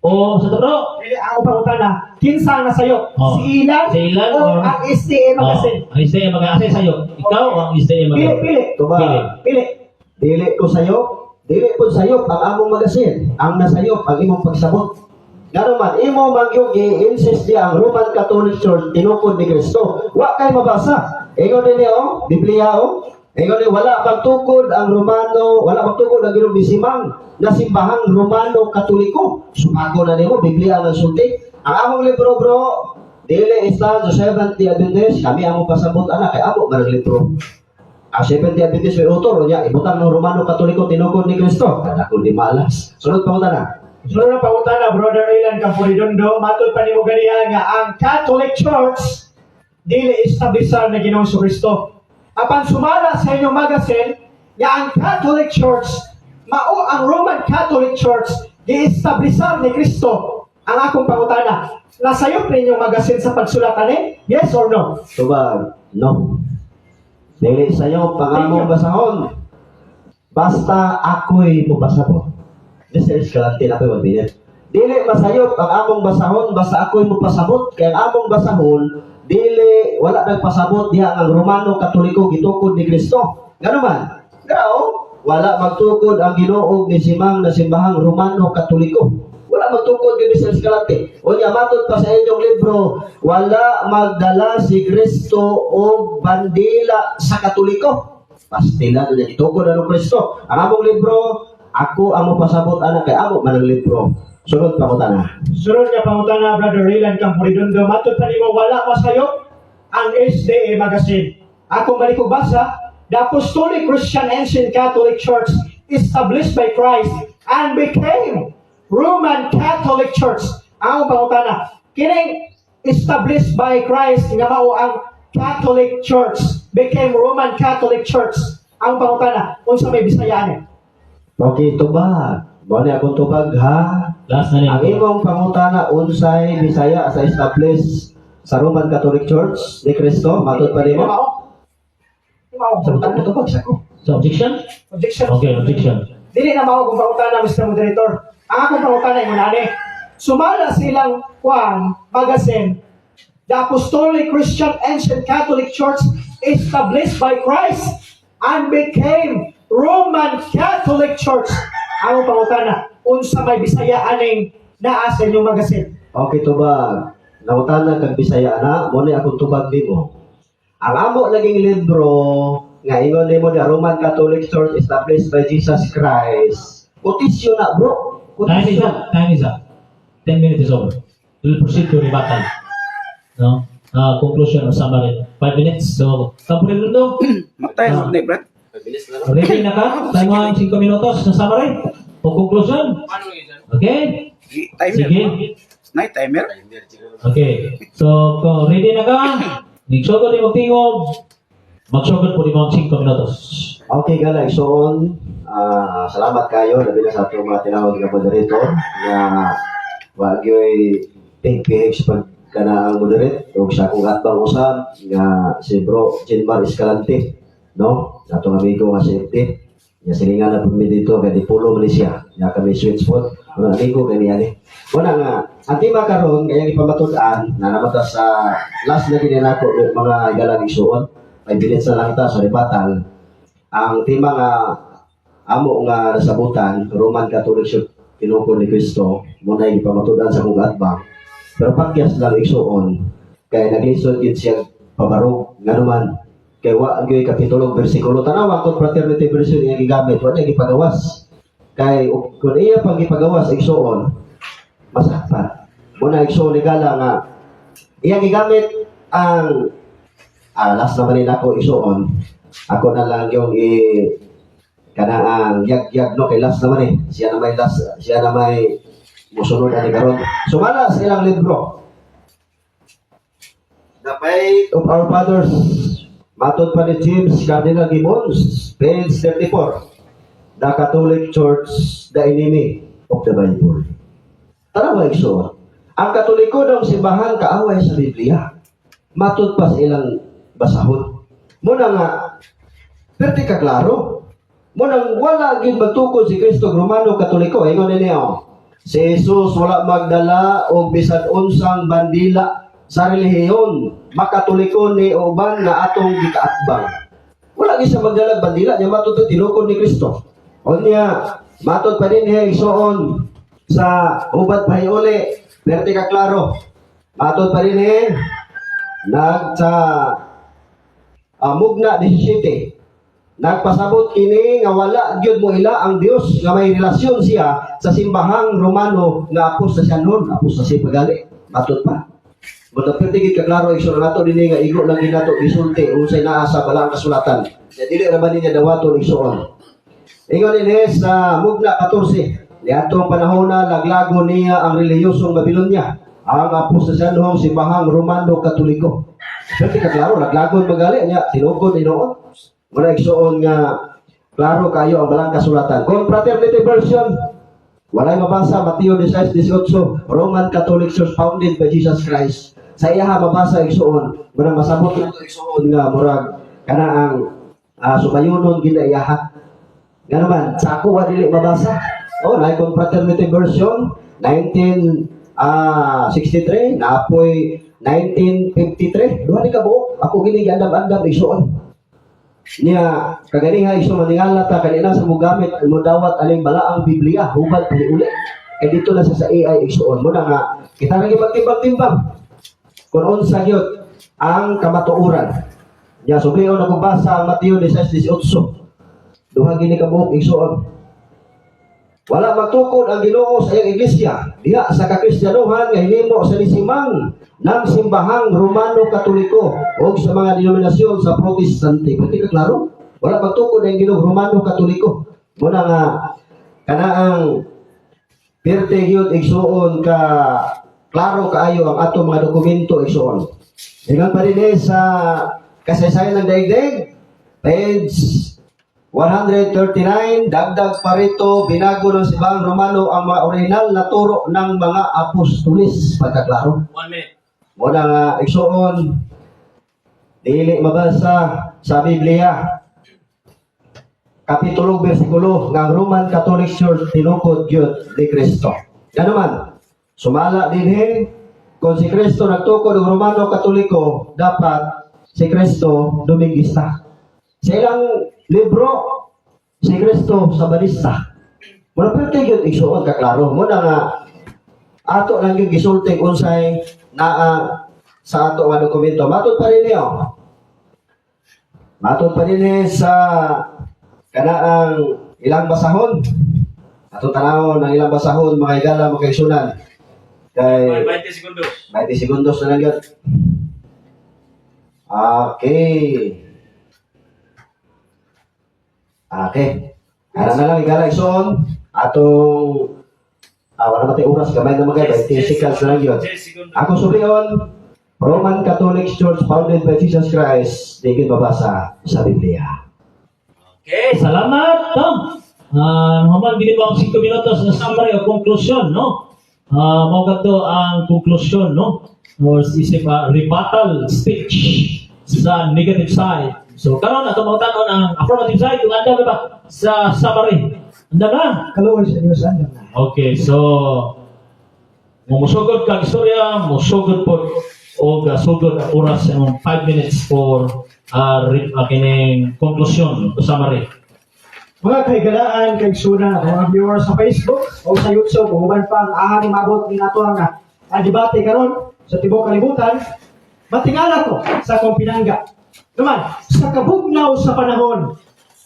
o sa totoo? Dili, ang pangutana, kinsa ang nasayop? Oh. Si Ilan, Si Ilan o ang SDA magazine? Oh, ang SDA magazine sayop. Ikaw o ang SDA Pili, magazine? pili. Tubag, Pili. dili ko sayop, dili po sayop ang among magasin. Ang nasayop ang imong pagsabot. Ngano man, imo man yung i-insist niya ang Roman Catholic Church tinukod ni Kristo. Wa kay mabasa. Ingon din niya, oh, Biblia, oh. Ingon ni wala magtukod ang Romano, wala magtukod ang Ginoong bisimang na simbahang Romano Katoliko. Sumago na nimo Biblia ang sulti. Ang among libro, bro, dili isla sa Seventh-day Adventist, kami ang pasabot ana kay amo man ang libro. Ang Seventh-day Adventist may author niya, ibutang ng Romano Katoliko tinukod ni Kristo. Kada kung di malas. Sunod pa na. Sunod na pangutana, Brother Ilan Camporidondo, matod pa nimo ganiha nga ang Catholic Church dili establisar na Ginoong Kristo. Apan sumala sa inyong magazine nga ang Catholic Church mao ang Roman Catholic Church gi-establisar ni Kristo. Ang akong pangutana, nasayop ninyong magazine sa pagsulat ani? Yes or no? Tubag, no. Dili sa'yo, pangamong basahon. Basta ako'y mupasabot. This is Escalante na ko'y mabinit. Dili masayop ang among basahon, basta ako'y mupasabot. Kaya ang among basahon, dili, wala nagpasabot diha ang Romano Katoliko gitukod ni Kristo. Ngano man? Grao, wala magtukod ang Ginoo ni simang na simbahang Romano Katoliko. Wala magtukod kay Mr. Escalante. Unya matod pa sa inyong libro, wala magdala si Kristo og bandila sa Katoliko. Pastila na gitukod ang Kristo. Ang among libro, ako ang mopasabot ana kay amo man ang libro. Sunod pa ko tana. Sunod nga pangutana, Brother Rilan Camporidondo, matod pa nimo wala masayop ang SDA magazine. Ako balik ko basa, the Apostolic Christian Ancient Catholic Church established by Christ and became Roman Catholic Church. Ang pangutana, kining established by Christ nga mao ang Catholic Church became Roman Catholic Church. Ang pangutana, unsa may Bisaya ni? Okay, tubag. Mao ni akong tubag ha. Last na Ang niya. imong pangutana unsay Bisaya sa establish sa Roman Catholic Church ni Kristo, matod pa nimo? Mao. Mao. Sa tubag sa ko. So, objection? Objection. Okay, objection. Dili na mao kung pangutana, Mr. Moderator. Ang akong pangutana ingon ani. Sumala silang kwan magazine, the Apostolic Christian Ancient Catholic Church established by Christ and became Roman Catholic Church. Ang pangutana, unsa may Bisaya aning naa sa inyong magazine? Okay, tubag. Nangutana kag Bisaya na, mo ni akong tubag nimo. Ang amo naging libro nga ingon nimo the Roman Catholic Church established by Jesus Christ. Quotation na, bro. Time is Quotation. up. Time is up. 10 minutes is over. We'll proceed to rebuttal. No? Conclusion or summary. 5 minutes. So, Camporidondo, Matay Ah. na ni Brad. Ready na ka? Time mo ang 5 minutos na summary? O conclusion? Okay? Timer. Sige. Night timer. Okay. So, kung ready na ka, magsugod ni magtingog, magsugod po ni mo ang 5 minutos. Okay, gala, igsoon. Ah, salamat kayo labi na sa atong mga tinawag nga moderator nga wa gyoy PH pag kana ang moderate ug sa akong atbang usab nga si Bro Jinmar Escalante, no, atong amigo nga safety nga silingan na pud mi dito kay Dipulo man ni siya nga kami switch spot mga amigo kani ani. Muna nga ang tema karon kaya ipamatud-an na namata sa last na gini nako, mga igalang igsuon. 5 minutes na lang ta sa rebuttal. Ang tema nga amo nga nasabutan, Roman Catholic Church tinukod ni Kristo, muna yung pamatudan sa kong atbang. Pero pakyas lang, igsuon, kay naglisod gid siya pabarog. Nganuman kay wa gyud kapitulo bersikulo. Tanawa kung Fraternity Version iya gigamit, wa niya gipagawas. Kay kung iya pang gipagawas, igsuon, masakpan. Muna, igsuon ni gala nga iya gigamit ang last naman nila ako, igsuon, ako na lang yung i kana ang yag-yag, no, kay last naman eh siya na may last, siya na may musunod ani karon. Sumala sa ilang libro, The Faith of Our Fathers, matod pa ni James Cardinal Gibbons, page 34, the Catholic Church the enemy of the Bible. Tara ba, igsoon, ang Katoliko daw simbahan kaaway sa Biblia matod pa sa ilang basahon. Muna nga perti ka klaro. Munang wala gid magtukod si Kristo Romano Katoliko. Ingon niya, si Jesus wala magdala og bisan unsang bandila sa relihiyon, makatoliko ni uban nga atong gikaatbang. Wala gid siya magdala og bandila niya matud tinukod ni Kristo. Unya, matod pa din niya, igsuon, sa Hubad Pahiuli, perti ka klaro. Matod pa din nag sa Mugna 17. Nagpasabot kini nga wala gyud mo ila ang Dios nga may relasyon siya sa simbahang Romano nga apostasyanon, apostasy pagali. Matod pa. But perti gid ka klaro, igsoon, nato dinhi nga igo lang ginato gisulti unsay naa sa balaang kasulatan. Ya dili ra ba niya dawaton, igsoon. Ingon dinhi sa Mugna 14, niadtong panahon na laglago niya ang relihiyosong Babilonya, ang apostasyanhong simbahang Romano Katoliko. Perti ka klaro, laglagon magali niya, tinukod inoon. Muna, igsoon, nga klaro kayo ang balaang kasulatan. Confraternity version, walay mabasa Mateo 16:18, Roman Catholic Church founded by Jesus Christ. Sa iyaha mabasa, igsoon, muna masabot nato, igsoon, nga murag kana ang subayunon gina iyaha. Nga naman, sa ako wa dili mabasa. Oh, na Confraternity version 1963, naapoy 1953. Duha ni kabuok. Ako gini giandam-andam, igsoon. Niya kaganiha iso maningala ta kanina sa mogamit mo dawat aning balaang Biblia hubad uli kay dito na sa AI, igsoon. Mo na nga kita lagi magtimbang-timbang kung unsa gyud ang kamatuoran. Nya sublion ako basa ang Mateo 16:18. Duha gini ka buok, igsoon. Wala magtukod ang Ginoo sa iyang iglesia diha sa kakristiyanuhan nga hinimo sa nisimang ng simbahang Romano Katoliko o sa mga denominasyon sa Protestante. Pwede ka klaro? Wala magtukod ang Ginoo Romano Katoliko. Muna nga kanaang pirte gyud, igsuon, ka klaro kaayo ang ato mga dokumento, igsuon. Ingon pa din eh sa Kasaysayan ng Daigdig, page 139, dagdag pa rito, binago ng simbahang Romano ang mga orihinal na turo ng mga apostolis. Pagkaklaro. 1 minute. Muna nga, igsoon, dili mabasa sa Biblia, kapitulo, bersikulo, nga ang Roman Catholic Church tinukod gyud ni Kristo. Ganoman, sumala dinhi, kung si Kristo nagtukod og Romano Katoliko, dapat si Kristo Domingista. Sa ilang libro, si Kristo Sabadista. Muna perti gyud, igsuon, kaklaro. Muna nga ato lang yung gisulti unsay naa sa ato nga dokumento. Matod pa rin niyo. Matod pa rin sa kanaang ilang basahon. Ato tanawon ang ilang basahon, mga higala, mga kaigsunan. Kay 20 segundos. 20 segundos na lang yun. Okay. Okay. Ara na lang, higala, igsoon. Atong wala matay oras, gamay na mga 20 seconds na lang yun. 10 segundos. Ako sulion, Roman Catholic Church founded by Jesus Christ, di gyud mabasa sa Biblia. Okay, salamat, no? Human gini ba ang 5 minutos na summary o conclusion, no? Mao kadto ang konklusyon, no? Or isip rebuttal speech sa negative side. So karon ato mga ang affirmative side kung andam na ba sa summary. Andam na? Kaluoy sa Diyos, andam na. Okay, so musugod kag istorya, musugod po o sugod ang oras sa imong 5 minutes for kining konklusyon o summary. Mga kahigalaan, kaigsunan, mga viewers sa Facebook o sa YouTube, o uban pa ang ahang mabot ni nato ang debate karon sa tibuok kalibutan, matingala ko sa akong pinangga. Naman, sa kabugnaw sa panahon,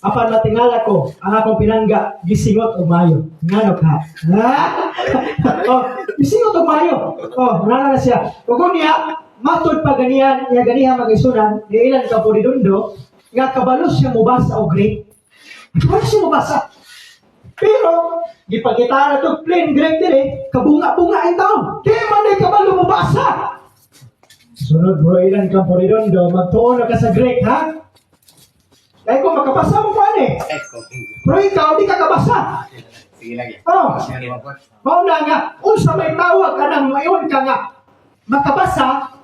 apan matingala ko ang akong pinangga gisingot og maayo. Ngano ka? Oh, gisingot og maayo. Oh, nana na siya. Ug niya, matod pa ganiyan, niya ganiha mga ni ilan ka po Redondo, nga kabalo siya mubasa og Greek. Kabalo siya mubasa. Pero, gipakita na to plain Greek dire, kabunga-bunga ang taon. Di man ay kabalo mubasa. Sunod bro, ilan kang Redondo, magtuon na ka sa Greek, ha? Kaya kung makabasa mo pa eh. Pero ikaw, di ka kabasa. Sige lagi. Oh, mao na nga, unsa may tawag kanang mayon ka nga makabasa,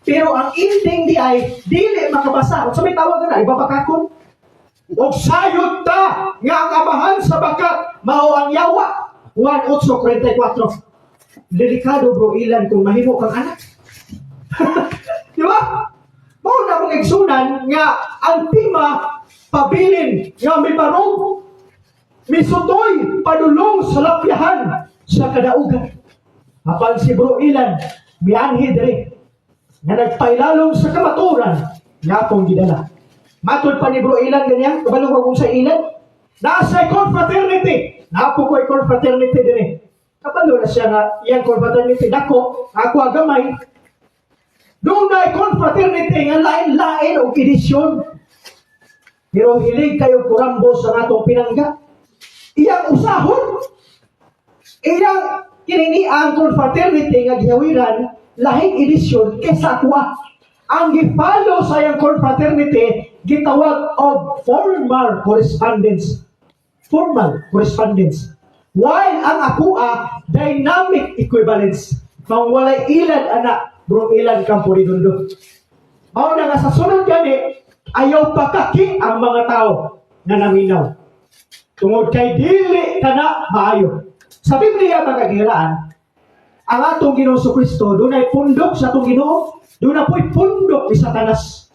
pero ang ending di ay dili makabasa. Unsa may tawag kana? Iba bakakon? Og sayod ta nga ang amahan sa bakat mao ang yawa. Juan 8:44. Delikado bro ilan kung mahimo kang anak. Di ba? Mao na mong igsunan nga ang tema pabilin nga mibarog misutoy padulong sa lapyahan sa kadaugan. Apan si bro ilan mianhi diri nga nagpailalom sa kamaturan nga akong gidala. Matod pa ni Bro Ilan ganyan, kabalo ko kung sa Ilan. Nasa confraternity. Naa po ko'y confraternity din eh. Kabalo na siya nga iyang confraternity. Dako, ako gamay. Dunay confraternity nga lain-lain og edisyon. Pero hilig kayo kurambo sa atong pinangga. Iyang usahon. Iyang kini ang confraternity nga gihawiran lahing edisyon kaysa akuha. Ang gipalo sa iyang confraternity gitawag og formal correspondence. Formal correspondence. While ang akua dynamic equivalence. Kung walay ilad ana, Bro Ilan Campo Redondo. Mao na nga sa sunod gani, ayaw pakaki ang mga tao na naminaw. Tungod kay dili kana maayo. Sa Biblia, mga kagilaan, ang atong Ginoong Kristo, dunay pundok sa atong Ginoo, duna po'y pundok ni Satanas.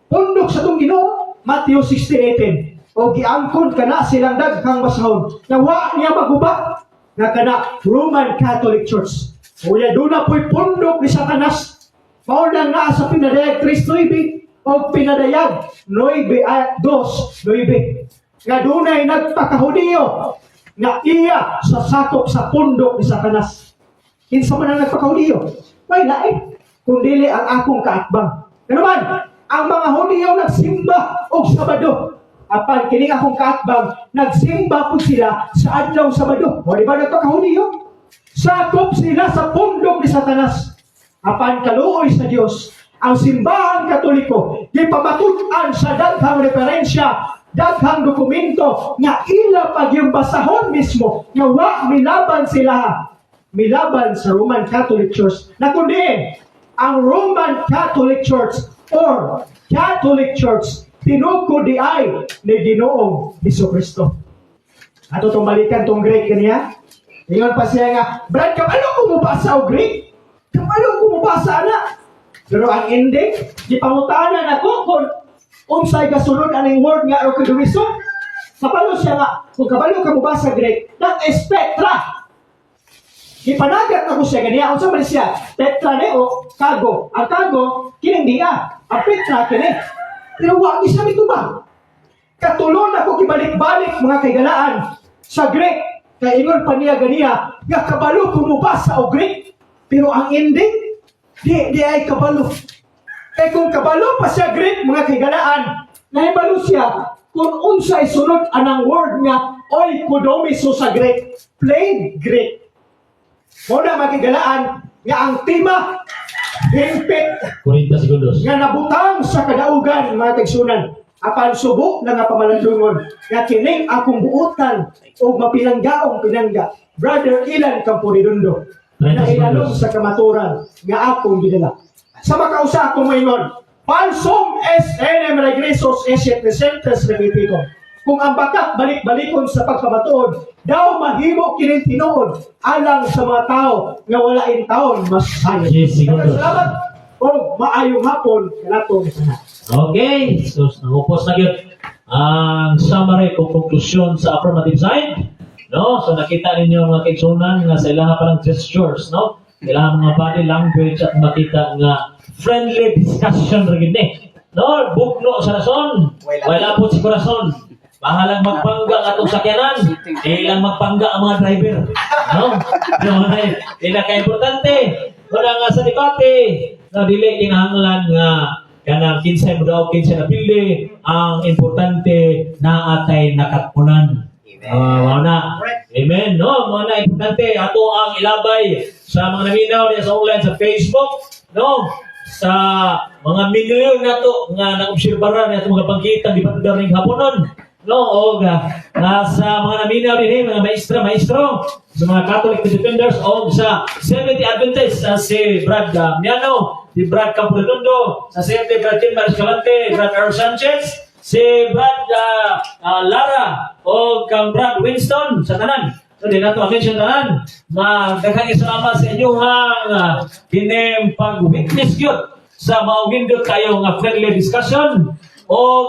Pundok sa atong Ginoo, Matthew 16:18. O giangkon kana silang daghang basahon nga wa niya maguba nga kana Roman Catholic Church. Unya duna po'y pundok ni Satanas. Mao na naa sa Pinadayag 3:9 o Pinadayag 9 2:9 nga dunay nagpakahudiyo nga iya sa sakop sa pundok ni Satanas. Kinsa man ang nagpakahudiyo? Way lain kung dili ang akong kaatbang. Ano man, ang mga Hudiyo nagsimba og Sabado. Apan kining akong kaatbang, nagsimba pud sila sa adlaw Sabado. O di ba nagpakahudiyo? Sakop sila sa pundok ni Satanas. Apan kaluoy sa Dios, ang Simbahan Katoliko gipamatud-an sa daghang referensya, daghang dokumento nga ila pagyung basahon mismo nga wa milaban sila, milaban sa Roman Catholic Church na kundi ang Roman Catholic Church or Catholic Church tinukod di ay ni Ginoong Hesus Kristo. Ato tong balikan tong Greek kaniya. Ingon pa siya nga, "Brad, kabalo ko mobasa og Greek? Kabalo ko mobasa ana." Pero ang ending, gipangutanan ako kung unsay gasunod aning word nga oikodomiso. Kabalo siya nga, kung kabalo ka mobasa Greek, that is Petra. Gipanagat ako siya ganiya. Unsa man siya? Petra ni o kago. Ang kago, kining dia. Ang Petra kini. Pero wa ni siya mitubag. Katulon ako gibalik-balik, mga kaigalaan, sa Greek. Kay ingon pa niya ganiya nga kabalo ko mobasa og Greek. Pero ang ending, di ay kabalo. Kay kung kabalo pa siya Greek, mga kaigalaan, nahibalo siya kung unsay sunod anang word nga oikodomiso sa Greek. Plain Greek. Mao na, mga kaigalaan, nga ang tema hingpit 40 segundos. Nga nabutang sa kadaugan, mga kaigsunan, apan subo na nga pamalandungon nga kining akong buotan og mapinanggaong pinangga, Brother Ilan Camporedondo, 30 na ilalong segundos. Sa kamaturan nga akong gidala sa makausa akong moingon, falsum est enim regressus esse presentes repetitum. Kung ang bakak balik-balikon sa pagpamatuod, daw mahimo kining tinuod alang sa mga tao nga wala intawon mas sayo. 10 segundos. Salamat o maayong hapon kanatong tanan. Okay, so nangupos na gyud ang summary kung konklusyon sa affirmative side. No? So nakita ninyo, mga kaigsunan, nga sa ilaha palang gestures, no? Ilaha mga body language at makita nga friendly discussion ra gyud ni. No, bugno sa rason. Wala po si kurason. Bahalang magpangga ang atong sakyanan, ilang magpangga ang mga driver. No? No, ila ka importante. Wala nga sa debate, no, dili kinahanglan nga kanang kinsay mo daw, kinsay na pili, ang importante na atay nakatpunan. Ah, mao na. Amen. No, mao na importante ato ang ilabay sa mga naminaw diya sa online sa Facebook, no? Sa mga milyon nato nga nag-obserbaran ato mga banggitan di pa ning haponon. No, og sa mga naminaw dinhi, mga maestra, maestro, sa mga Catholic Defenders og sa Seventh Adventist, sa si Brad Miano, si Brad Camporedondo, sa Seventh Brad Tim Escalante, Brad Earl Sanchez, si Brad Lara o kang Brad Winston, sa tanan. So di nato mention tanan. Magdaghang salamat sa inyong kining pag-witness gyud sa maugindot kayo nga friendly discussion o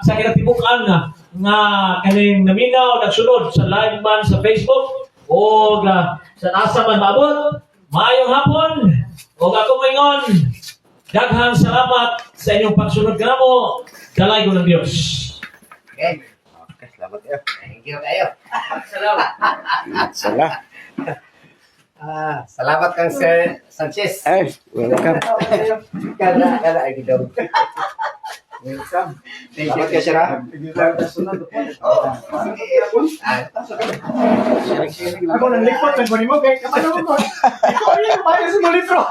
sa kinatibuk-an nga kaning naminaw nagsunod sa live man sa Facebook o sa nasa man maabot. Maayong hapon o ako moingon. Daghang salamat sa inyong pagsunod kanamo. Dalaygon ng Dios. Okay. Okay, salamat kayo. Thank you kayo. Salamat. Sala. Ah, salamat kang Sir Sanchez. Ay, welcome. Kada kada ay gidaw. Welcome. Thank you. Salamat kayo, sir, ha? Oh, sige. Ah, Sharing-sharing lang. Ako nang likot, nagkunin mo, kay kamano mo. Ikaw yung maayos mo litro.